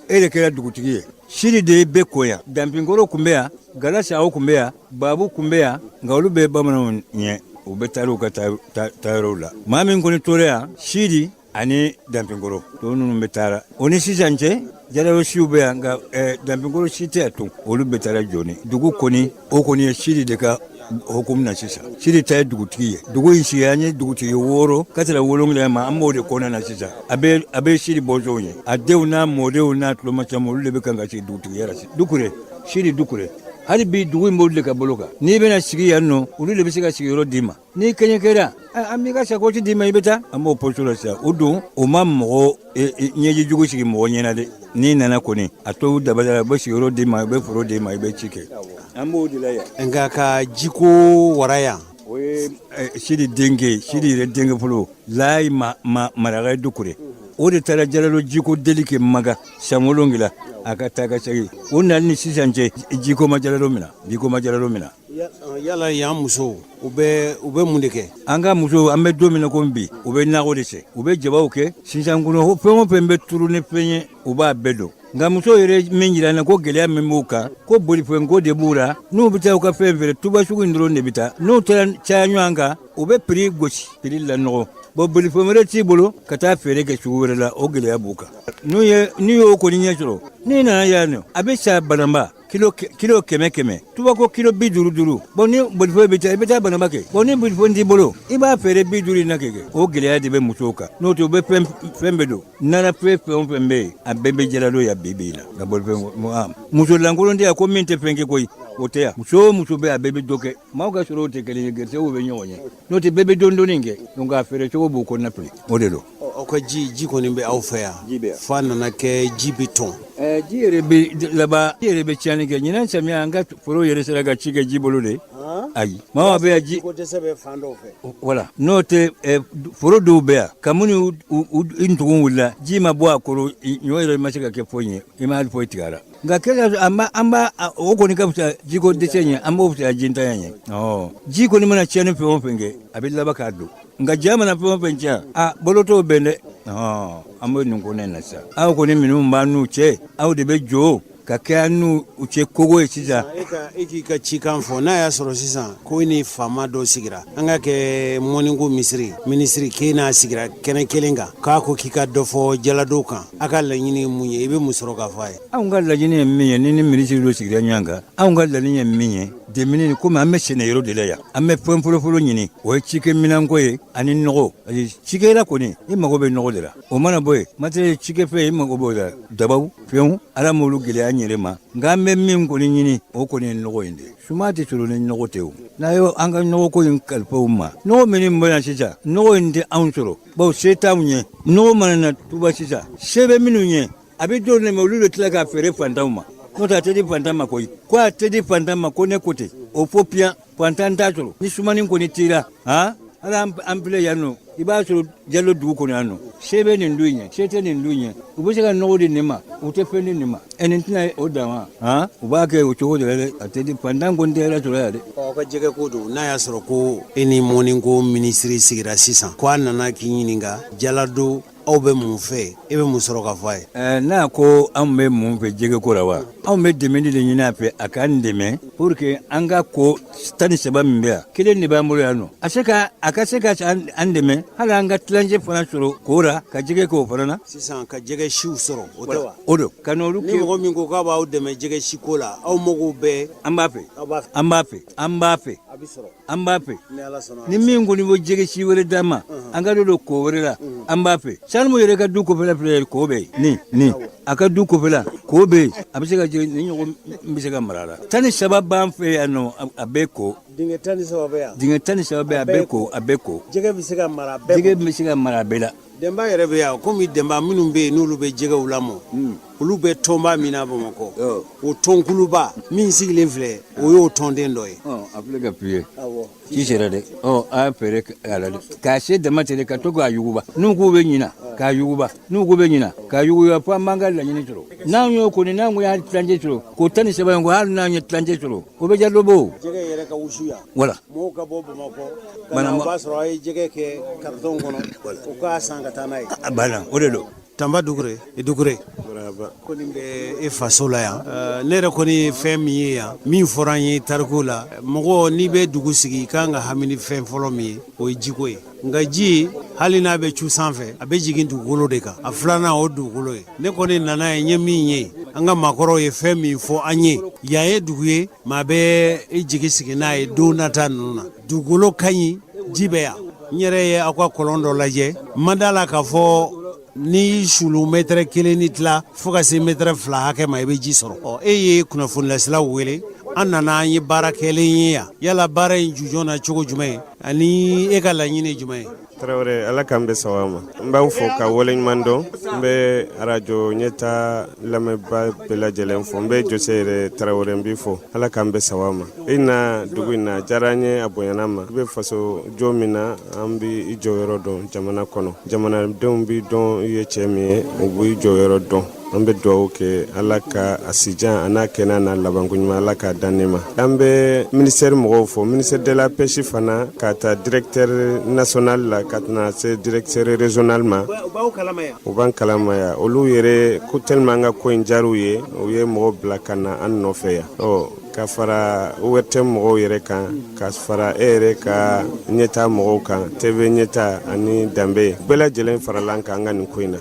e de kɛra dugutigi ye sidi de ye bɛɛ kɔn yan danpinkɔrɔ kun bɛ yan galasaw kun bɛ yan babu kun bɛ yan nka olu bɛɛ bamananw ɲɛ u bɛ taa u ka taayɔrɔw la maa min kɔni tora yan sidi Ani danpinkɔrɔ to ninnu bɛ taara o ni sisan cɛ jalado siw bɛ yan nka danpinkɔrɔ si tɛ yan tun, olu bɛɛ taara jɔni. Dugu kɔni o kɔni ye sidi de ka hukumu na sisan. Sidi ta ye dugutigi ye. Dugu in sigi an ye dugutigi 6 ka tɛrɛ 7 ma, an b'o de kɔnɔna na sisan. A bɛ sidi bɔnsɔnw ye, a denw n'a mɔdenw n'a tulomacam, olu de bɛ kan ka sigi dugutigiya la sisan. Dukure, sidi Dukure, hali bi dugu in b'olu de ka bolo kan. N'i bɛna sigi yan nɔ, olu de bɛ se ka sigiyɔrɔ d'i ma. N'i kɛɲɛ kɛra, an b'i ka sakɔsi d'i ma, i bɛ taa. An b'o poste la sisan. O don o ma mɔgɔ ɲɛji jugu sigi mɔgɔ ɲɛna dɛ. N'i nana kɔni, a to dabali la, u bɛ sigiyɔrɔ d'i ma, u bɛ foro d'i ma, i bɛ ci kɛ. An b'o de la yan. Nka ka jiko wara yan. O ye Sidi denkɛ, Sidi yɛrɛ denkɛ fɔlɔ, Layi Maraka Dukure, o de taara Jalalo jiko deli kɛ Maga san 7, a ka taa ka segin. O nali ni sisan cɛ, jiko ma Jalalo minɛ, jiko ma Jalalo minɛ. Yala yan musow, u bɛ mun de kɛ? An ka musow, an bɛ don min na komi bi, u bɛ nakɔ de sɛ, u bɛ jabaw kɛ sisan kɔnɔ. Fɛn o fɛn bɛ turu ni fɛn ye, u b'a bɛɛ dɔn. Nka musow yɛrɛ min jira na ko gɛlɛya min b'u kan, ko bolifɛn ko de b'u la. N'u bɛ taa u ka fɛn feere, Tuba sugu in dɔrɔn de bɛ taa. N'u taara caya ɲɔgɔn kan, u bɛ prix gosi, prix lanɔgɔ. Bon, bolifɛn wɛrɛ t'i bolo ka taa feere kɛ sugu wɛrɛ la, o gɛlɛya b'u kan. N'u y'o kɔni ɲɛ sɔrɔ, n'i nana yan nɔ, a bɛ san Bananba kilo 100 100, Tuba ko kilo 50 50. Bon, ni bolifɛn bɛ taa, i bɛ taa Bananba kɛ. Bon, ni bolifɛn t'i bolo, i b'a feere 50 in na kɛ. O gɛlɛya de bɛ musow kan. N'o tɛ, u bɛ fɛn bɛɛ don nana. Fɛn o fɛn bɛ yen, a bɛɛ bɛ Jalado yan bi bi in na. Nka bolifɛn, muso lankolon tɛ yan ko min tɛ fɛn kɛ koyi, o tɛ yan. Muso o muso bɛ, a bɛɛ bɛ dɔ kɛ. Maaw ka sɔrɔw tɛ kelen ye, gɛrisigɛw bɛ ɲɔgɔn ye. N'o tɛ, bɛɛ bɛ dɔɔnin dɔɔnin kɛ. Donc a feere cogo b'u kɔnɔna fili, o de don. Aw ka ji kɔni bɛ aw fɛ yan? Ji bɛ yan. F'a nana kɛ ji bɛ tɔn. Ji yɛrɛ bɛ laban, ji yɛrɛ bɛ tiɲɛni kɛ. Ɲinan samiya, an ka foro yɛrɛ sera ka ci kɛ ji bolo de. Ayi, maa bɛ yan, ji ko dɛsɛ bɛ fan dɔw fɛ. Voilà, n'o tɛ, foro dɔw bɛ yan, ka minnu ntugun wulila, ji ma bɔ a kɔrɔ, ɲɔ yɛrɛ ma se ka kɛ foyi ye, i ma hali foyi tigɛ a la. Nka kɛ an b'a o kɔni ka fisa jiko dɛsɛ ɲɛ, an b'o fisaya jintanya ɲɛ. Ji kɔni mana tiɲɛni fɛn o fɛn kɛ, a bɛ laban k'a don. Nka ja mana fɛn o fɛn tiɲɛ, a bolo t'o bɛn dɛ. An bɛ nin ko in na sisan. Aw kɔni minnu b'an n'u cɛ, aw de bɛ jɔ ka kɛ an n'u cɛ kogo ye sisan. E k'i ka cikan fɔ, n'a y'a sɔrɔ sisan ko i ni faama dɔ sigira, an ka kɛ mɔniko minisiri, k'e n'a sigira kɛnɛ kelen kan, k'a ko k'i ka dɔ fɔ Jalado kan, a ka laɲini ye mun ye, i bɛ mun sɔrɔ k'a fɔ a ye? Anw ka laɲini ye min ye, ni minisiri dɔ sigira ɲɔgɔn kan, anw ka laɲini ye min ye, dɛmɛni, komi an bɛ sɛnɛ yɔrɔ de la yan, an bɛ fɛn fɔlɔfɔlɔ ɲini, o ye cikɛminɛnko ye ani nɔgɔ. Cikɛla kɔni, i mago bɛ nɔgɔ de la. O mana bɔ yen, matériel cikɛfɛn, i mago b'o la, dabaw, fɛnw. Ala m'olu gɛlɛya an yɛrɛ ma. Nka an bɛ min kɔni ɲini, o kɔni ye nɔgɔ in de ye. Suman tɛ sɔrɔ ni nɔgɔ tɛ. O n'a ye an ka nɔgɔko in kalifa u ma, nɔgɔ min bɛ yan sisan, nɔgɔ in tɛ anw sɔrɔ, bawo se t'anw ye. Nɔgɔ mana na Tuba sisan, se bɛ minnu ye, a bɛ dɔw de ma, olu de tila k'a feere fantanw ma. N'o tɛ, a tɛ di fantan ma koyi. Ko a tɛ di fantan ma ko ne ko ten, o fɔ piyan, fantan t'a sɔrɔ. Ni sumani kɔni tira, han, ala an filɛ yan nɔ, i b'a sɔrɔ Jalado dugu kɔnɔ yan nɔ, se bɛ nin du in ye, se tɛ nin du in ye, u bɛ se ka nɔgɔ di nin ma, u tɛ fɛn di nin ma. Ɛ, nin tɛna o dan wa? Han, u b'a kɛ o cogo de la dɛ. A tɛ di fantan kɔni tɛ hɛrɛ sɔrɔ yan dɛ. Aw ka jɛgɛ ko don, n'a y'a sɔrɔ ko e ni mɔniko minisiri sigira sisan, ko a nana k'i ɲininka Jalado aw bɛ mun fɛ, e bɛ mun sɔrɔ k'a fɔ a ye? N'a ko anw bɛ mun fɛ jɛgɛ ko la wa, anw bɛ dɛmɛ de ɲini a fɛ, a k'an dɛmɛ pour que an ka ko 13 min bɛ yan, kelen de b'an bolo yan nɔ, a ka se ka an dɛmɛ hali an ka tilancɛ fana sɔrɔ ko la, ka jɛgɛ k'o fana na. Sisan ka jɛgɛ siw sɔrɔ, o tɛ wa? O don ka n'olu. Ni mɔgɔ min ko k'a b'aw dɛmɛ jɛgɛ si ko la, aw mago bɛɛ. An b'a fɛ, an b'a fɛ, an b'a fɛ. A bɛ sɔrɔ. An b'a fɛ. Ni min kɔni bɛ jɛgɛ si wɛrɛ d'an ma, an ka don ko wɛrɛ la, an b'a fɛ. Salimu yɛrɛ ka du kɔfɛla filɛ, ko bɛ yen, ni a ka du kɔfɛla ko bɛ yen, a bɛ se ka jɛgɛ ni ɲɔgɔn bɛ se ka mara la. 13 b'an fɛ yan nɔ, a bɛ ko. Dingɛ 13 bɛ yan. Dingɛ 13 bɛ, a bɛ ko, a bɛ ko. Jɛgɛ bɛ se ka mara bɛɛ. Jɛgɛ bɛ se ka mara bɛɛ la. Denba yɛrɛ bɛ yan, komi denba minnu bɛ yen n'olu bɛ jɛgɛw lamɔ, olu bɛ tɔnba min na Bamakɔ, o tɔnkuluba min sigilen filɛ, o y'o tɔnden dɔ ye. A filɛ ka f'i ye, ci sera dɛ. A ye fɛɛrɛ a la dɛ, k'a se dama tɛ ka to k'a yuguba. N'u k'u bɛ ɲina k'a yuguba, n'u k'u bɛ ɲina k'a yuguba, fo an b'an ka laɲini sɔrɔ. N'an y'o kɔni, n'an ko y'an tilancɛ sɔrɔ k'o 13 in ko, hali n'an ye tilancɛ sɔrɔ, o bɛ Jalado bɔ. Jɛgɛ yɛrɛ ka wusu yan. Voilà. Mɔgɔw ka bɔ Bamakɔ ka na, o b'a sɔrɔ a ye jɛgɛ kɛ carton kɔnɔ, u k'a san ka taa n'a ye. A banna, o de don. Tanba Dukure, Dukure kɔni bɛ e faso la yan. Ne yɛrɛ kɔni ye fɛn min ye yan, min fɔra an ye tariku la, mɔgɔ n'i bɛ dugu sigi, i kan ka hami ni fɛn fɔlɔ min ye, o ye jiko ye. Nka ji Hali n'a bɛ cu sanfɛ, a bɛ jigin dugukolo de kan. A filanan o dugukolo ye. Ne kɔni nana ye, n ye min ye, an ka maakɔrɔw ye fɛn min fɔ an ye, yan ye dugu ye maa bɛ i jigi sigi n'a ye don nata ninnu na. Dugukolo ka ɲi, ji bɛ yan. N yɛrɛ ye aw ka kɔlɔn dɔ lajɛ, n ma d'a la k'a fɔ n'i sulu mɛtɛrɛ kelen ni tila fo ka se mɛtɛrɛ 2 hakɛ ma, i bɛ ji sɔrɔ. Ɔ, e ye kunnafonilasilaw wele, an nana, an ye baara kɛlen ye yan. Yala baara in jujɔn na cogo jumɛn ani e ka laɲini jumɛn ye? Tarawele, Ala k'an bɛn sawaba ma. N b'aw fo ka waleɲuman dɔn. N bɛ arajo Ɲɛta lamɛnbaa bɛɛ lajɛlen fo. N bɛ Jose yɛrɛ Tarawele, n b'i fo. Ala k'an bɛn sawaba ma. I na dugu in na, a diyara an ye, a bonyana an ma. I bɛ faso jɔ min na, an b'i jɔyɔrɔ dɔn jamana kɔnɔ. Jamanadenw b'i dɔn i ye cɛ min ye, u b'i jɔyɔrɔ dɔn. An bɛ dugawu kɛ Ala ka a sijan a n'a kɛnɛya n'a labanko ɲuman, Ala k'a dan ne ma. An bɛ ministère mɔgɔw fo, ministère de la pêche fana, ka taa directeur national la ka na se directeur régional ma. U b'an kalama yan. Olu yɛrɛ ko tellement an ka ko in diyar'u ye, u ye mɔgɔw bila ka na an nɔfɛ yan. Ɔ, ka fara ORTM mɔgɔw yɛrɛ kan, ka fara e yɛrɛ ka Ɲɛta mɔgɔw kan, TV Ɲɛta ani Danbe, bɛɛ lajɛlen farala an kan an ka nin ko in na.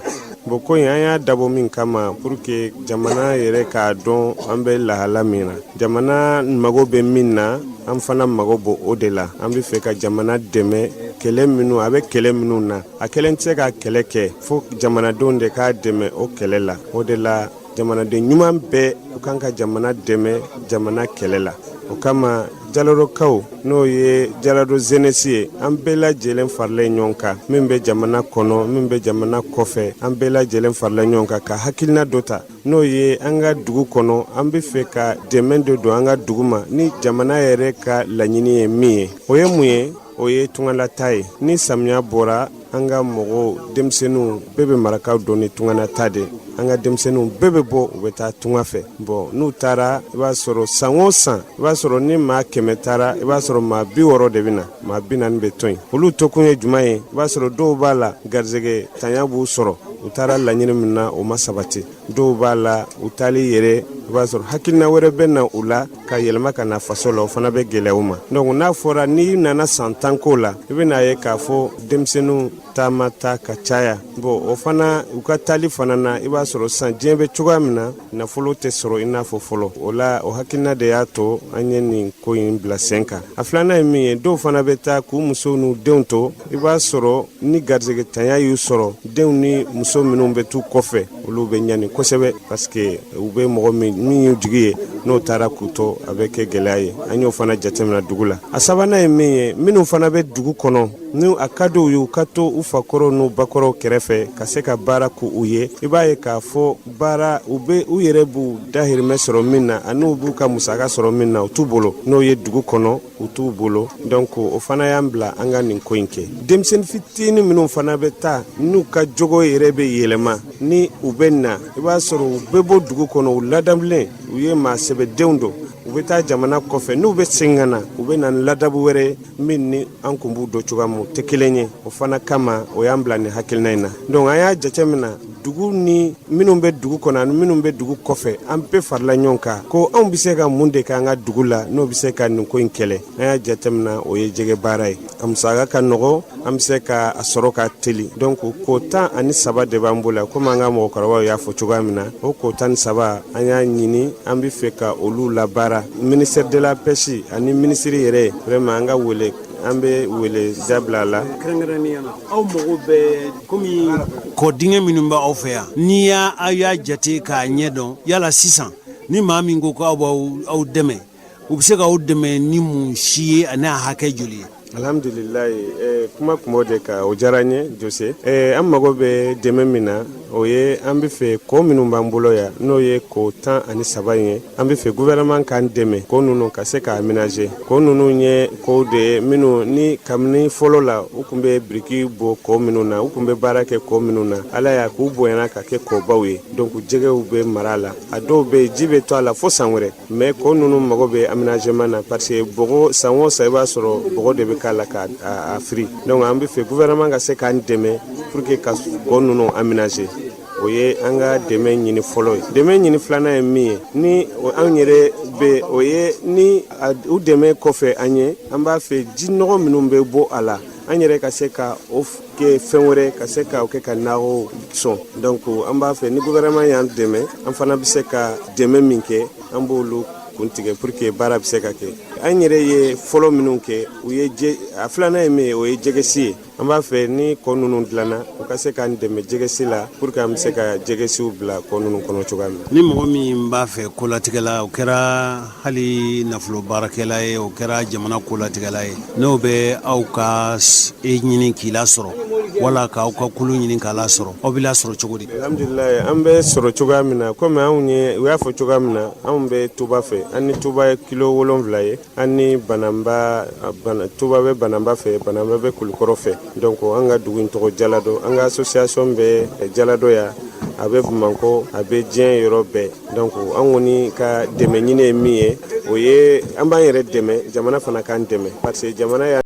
Bon, ko in, an y'a dabɔ min kama, pour que jamana yɛrɛ k'a dɔn an bɛ lahala min na, jamana mago bɛ min na, an fana mago b'o o de la. An bɛ fɛ ka jamana dɛmɛ kɛlɛ minnu a bɛ kɛlɛ minnu na, a kelen tɛ se ka kɛlɛ kɛ, fo jamanadenw de k'a dɛmɛ o kɛlɛ la. O de la, jamanaden ɲuman bɛɛ u kan ka jamana dɛmɛ jamana kɛlɛ la. O kama, Jaladokaw, n'o ye Jalado jeunesse ye, an bɛɛ lajɛlen faralen ɲɔgɔn kan, min bɛ jamana kɔnɔ, min bɛ jamana kɔfɛ, an bɛɛ lajɛlen faralen ɲɔgɔn kan ka hakilina dɔ ta, n'o ye an ka dugu kɔnɔ, an bɛ fɛ ka dɛmɛ dɔ don an ka dugu ma ni jamana yɛrɛ ka laɲini ye min ye. O ye mun ye? O ye tungalata ye. Ni samiya bɔra, an ka mɔgɔw, denmisɛnninw bɛɛ bɛ marakaw dɔn ni tunganata de. An ka denmisɛnninw bɛɛ bɛ bɔ, u bɛ taa tunga fɛ. Bon, n'u taara, i b'a sɔrɔ san o san, i b'a sɔrɔ ni maa 100 taara, i b'a sɔrɔ maa 60 de bɛ na, maa 40 bɛ to yen. Olu tokun ye jumɛn ye? I b'a sɔrɔ dɔw b'a la, garisɛgɛ tanya b'u sɔrɔ, u taara laɲini min na, o ma sabati. Dɔw b'a la, u taali yɛrɛ, i b'a sɔrɔ hakilina wɛrɛ bɛ na u la ka yɛlɛma ka na faso la, o fana bɛ gɛlɛya u ma. Donc n'a fɔra n'i nana san 10 ko la, i bɛna ye k'a fɔ denmisɛnninw taama ta ka caya. Bon, o fana, u ka taali fana na, i b'a sɔrɔ san diɲɛ bɛ cogoya min na, nafolo tɛ sɔrɔ i n'a fɔ fɔlɔ. O la, o hakilina de y'a to an ye nin ko in bila sen kan. A filanan ye min ye, dɔw fana bɛ taa k'u musow n'u denw to. I b'a sɔrɔ ni garisɛgɛ tanya y'u sɔrɔ, denw ni muso minnu bɛ t'u kɔfɛ, olu bɛ ɲani kosɛbɛ, parce que u bɛ mɔgɔ min min y'u jigi ye, n'o taara k'u to, a bɛ kɛ gɛlɛya ye. An y'o fana jateminɛ dugu la. A sabanan ye min ye, minnu fana bɛ dugu kɔnɔ, ni a ka di u ye u ka to u fakɔrɔw n'u bakɔrɔw kɛrɛfɛ ka se ka baara k'u ye, i b'a ye k'a fɔ baara u bɛ u yɛrɛ b'u dahirimɛ sɔrɔ min na, ani u b'u ka musaka sɔrɔ min na, u t'u bolo. N'o ye dugu kɔnɔ, u t'u bolo. Donc o fana y'an bila an ka nin ko in kɛ. Denmisɛnnin fitinin minnu fana bɛ taa, n'u ka jogo yɛrɛ bɛ yɛlɛma ni u bɛ na, i b'a sɔrɔ u bɛ bɔ dugu kɔnɔ, u ladamulen, u ye maa sɛbɛdenw don, u bɛ taa jamana kɔfɛ, n'u bɛ segin ka na, u bɛ na ni ladabu wɛrɛ min ni an kun b'u dɔn cogoya min, o tɛ kelen ye. O fana kama, o y'an bila nin hakilina in na. Donc an y'a jateminɛ, dugu ni minnu bɛ dugu kɔnɔ ani minnu bɛ dugu kɔfɛ, an bɛɛ farala ɲɔgɔn kan ko anw bɛ se ka mun de kɛ an ka dugu la n'o bɛ se ka nin ko in kɛlɛ. An y'a jateminɛ, o ye jɛgɛ baara ye. A musaka ka nɔgɔ, an bɛ se ka a sɔrɔ ka teli. Donc ko 13 de b'an bolo, komi an ka mɔgɔkɔrɔbaw y'a fɔ cogoya min na. O ko 13, an y'a ɲini, an bɛ fɛ ka olu labaara. Ministère de la pêche ani minisiri yɛrɛ, vraiment, an ka wele, an bɛ wele dabila la. Kɛrɛnkɛrɛnnenya la, aw mago bɛ komi kɔ dingɛ minnu bɛ aw fɛ yan, n'i y'a aw y'a jate k'a ɲɛ dɔn, yala sisan ni maa min ko k'aw b'aw aw dɛmɛ, u bɛ se k'aw dɛmɛ ni mun si ye ani a hakɛ joli ye? Alhamdulilayi, kuma kun b'o de kan. O diyara n ye, Jose. An mago bɛ dɛmɛ min na, o ye an bɛ fɛ kɔ minnu b'an bolo yan, n'o ye ko 13 in ye, an bɛ fɛ gouvernement k'an dɛmɛ kɔ ninnu ka se ka aménager. Kɔ ninnu ye kow de ye minnu ni kabini fɔlɔ la, u tun bɛ biriki bɔ kɔ minnu na, u tun bɛ baara kɛ kɔ minnu na. Ala y'a k'u bonyana ka kɛ kɔbaw ye. Donc jɛgɛw bɛ mara la, a dɔw bɛ yen, ji bɛ to a la fo san wɛrɛ. Mais kɔ ninnu mago bɛ aménagement na, parce que bɔgɔ, san o san, i b'a sɔrɔ bɔgɔ de bɛ k'a la k'a firi. Donc an bɛ fɛ gouvernement ka se k'an dɛmɛ pour que ka kɔ ninnu aménager. O ye an ka dɛmɛ ɲini fɔlɔ ye. Dɛmɛ ɲini filanan ye min ye, ni an yɛrɛ bɛ, o ye ni u dɛmɛ kɔfɛ, an ye an b'a fɛ ji nɔgɔ minnu bɛ bɔ a la, an yɛrɛ ka se ka o kɛ fɛn wɛrɛ ka se k'o kɛ ka nakɔw sɔn. Donc an b'a fɛ ni gouvernement y'an dɛmɛ, an fana bɛ se ka dɛmɛ min kɛ, an b'olu kuntigɛ pour que baara bɛ se ka kɛ. An yɛrɛ ye fɔlɔ minnu kɛ, u ye a filanan ye min ye, o ye jɛgɛsi ye. An b'a fɛ ni kɔ ninnu dilanna, u ka se k'an dɛmɛ jɛgɛsi la pour que an bɛ se ka jɛgɛsiw bila kɔ ninnu kɔnɔ cogoya min. Ni mɔgɔ min b'a fɛ kolatigɛla, o kɛra hali nafolo baarakɛla ye, o kɛra jamana kolatigɛla ye, n'o bɛ aw ka e ɲini k'i lasɔrɔ wala k'aw ka kulu ɲini k'a lasɔrɔ, aw bɛ lasɔrɔ cogo di? Alhamdulilayi, an bɛ sɔrɔ cogoya min na, komi anw ye u y'a fɔ cogoya min na, anw bɛ Tuba fɛ. An ni Tuba ye kilo 7 ye. An ni Bananba, Tuba bɛ Bananba fɛ, Bananba bɛ Kulukɔrɔ fɛ. Donc an ka dugu in tɔgɔ Jaladɔ. An ka association bɛ Jaladɔ yan, a bɛ Bamakɔ, a bɛ diɲɛ yɔrɔ bɛɛ. Donc an kɔni ka dɛmɛ ɲini ye min ye, o ye an b'an yɛrɛ dɛmɛ, jamana fana k'an dɛmɛ, parce que jamana y'a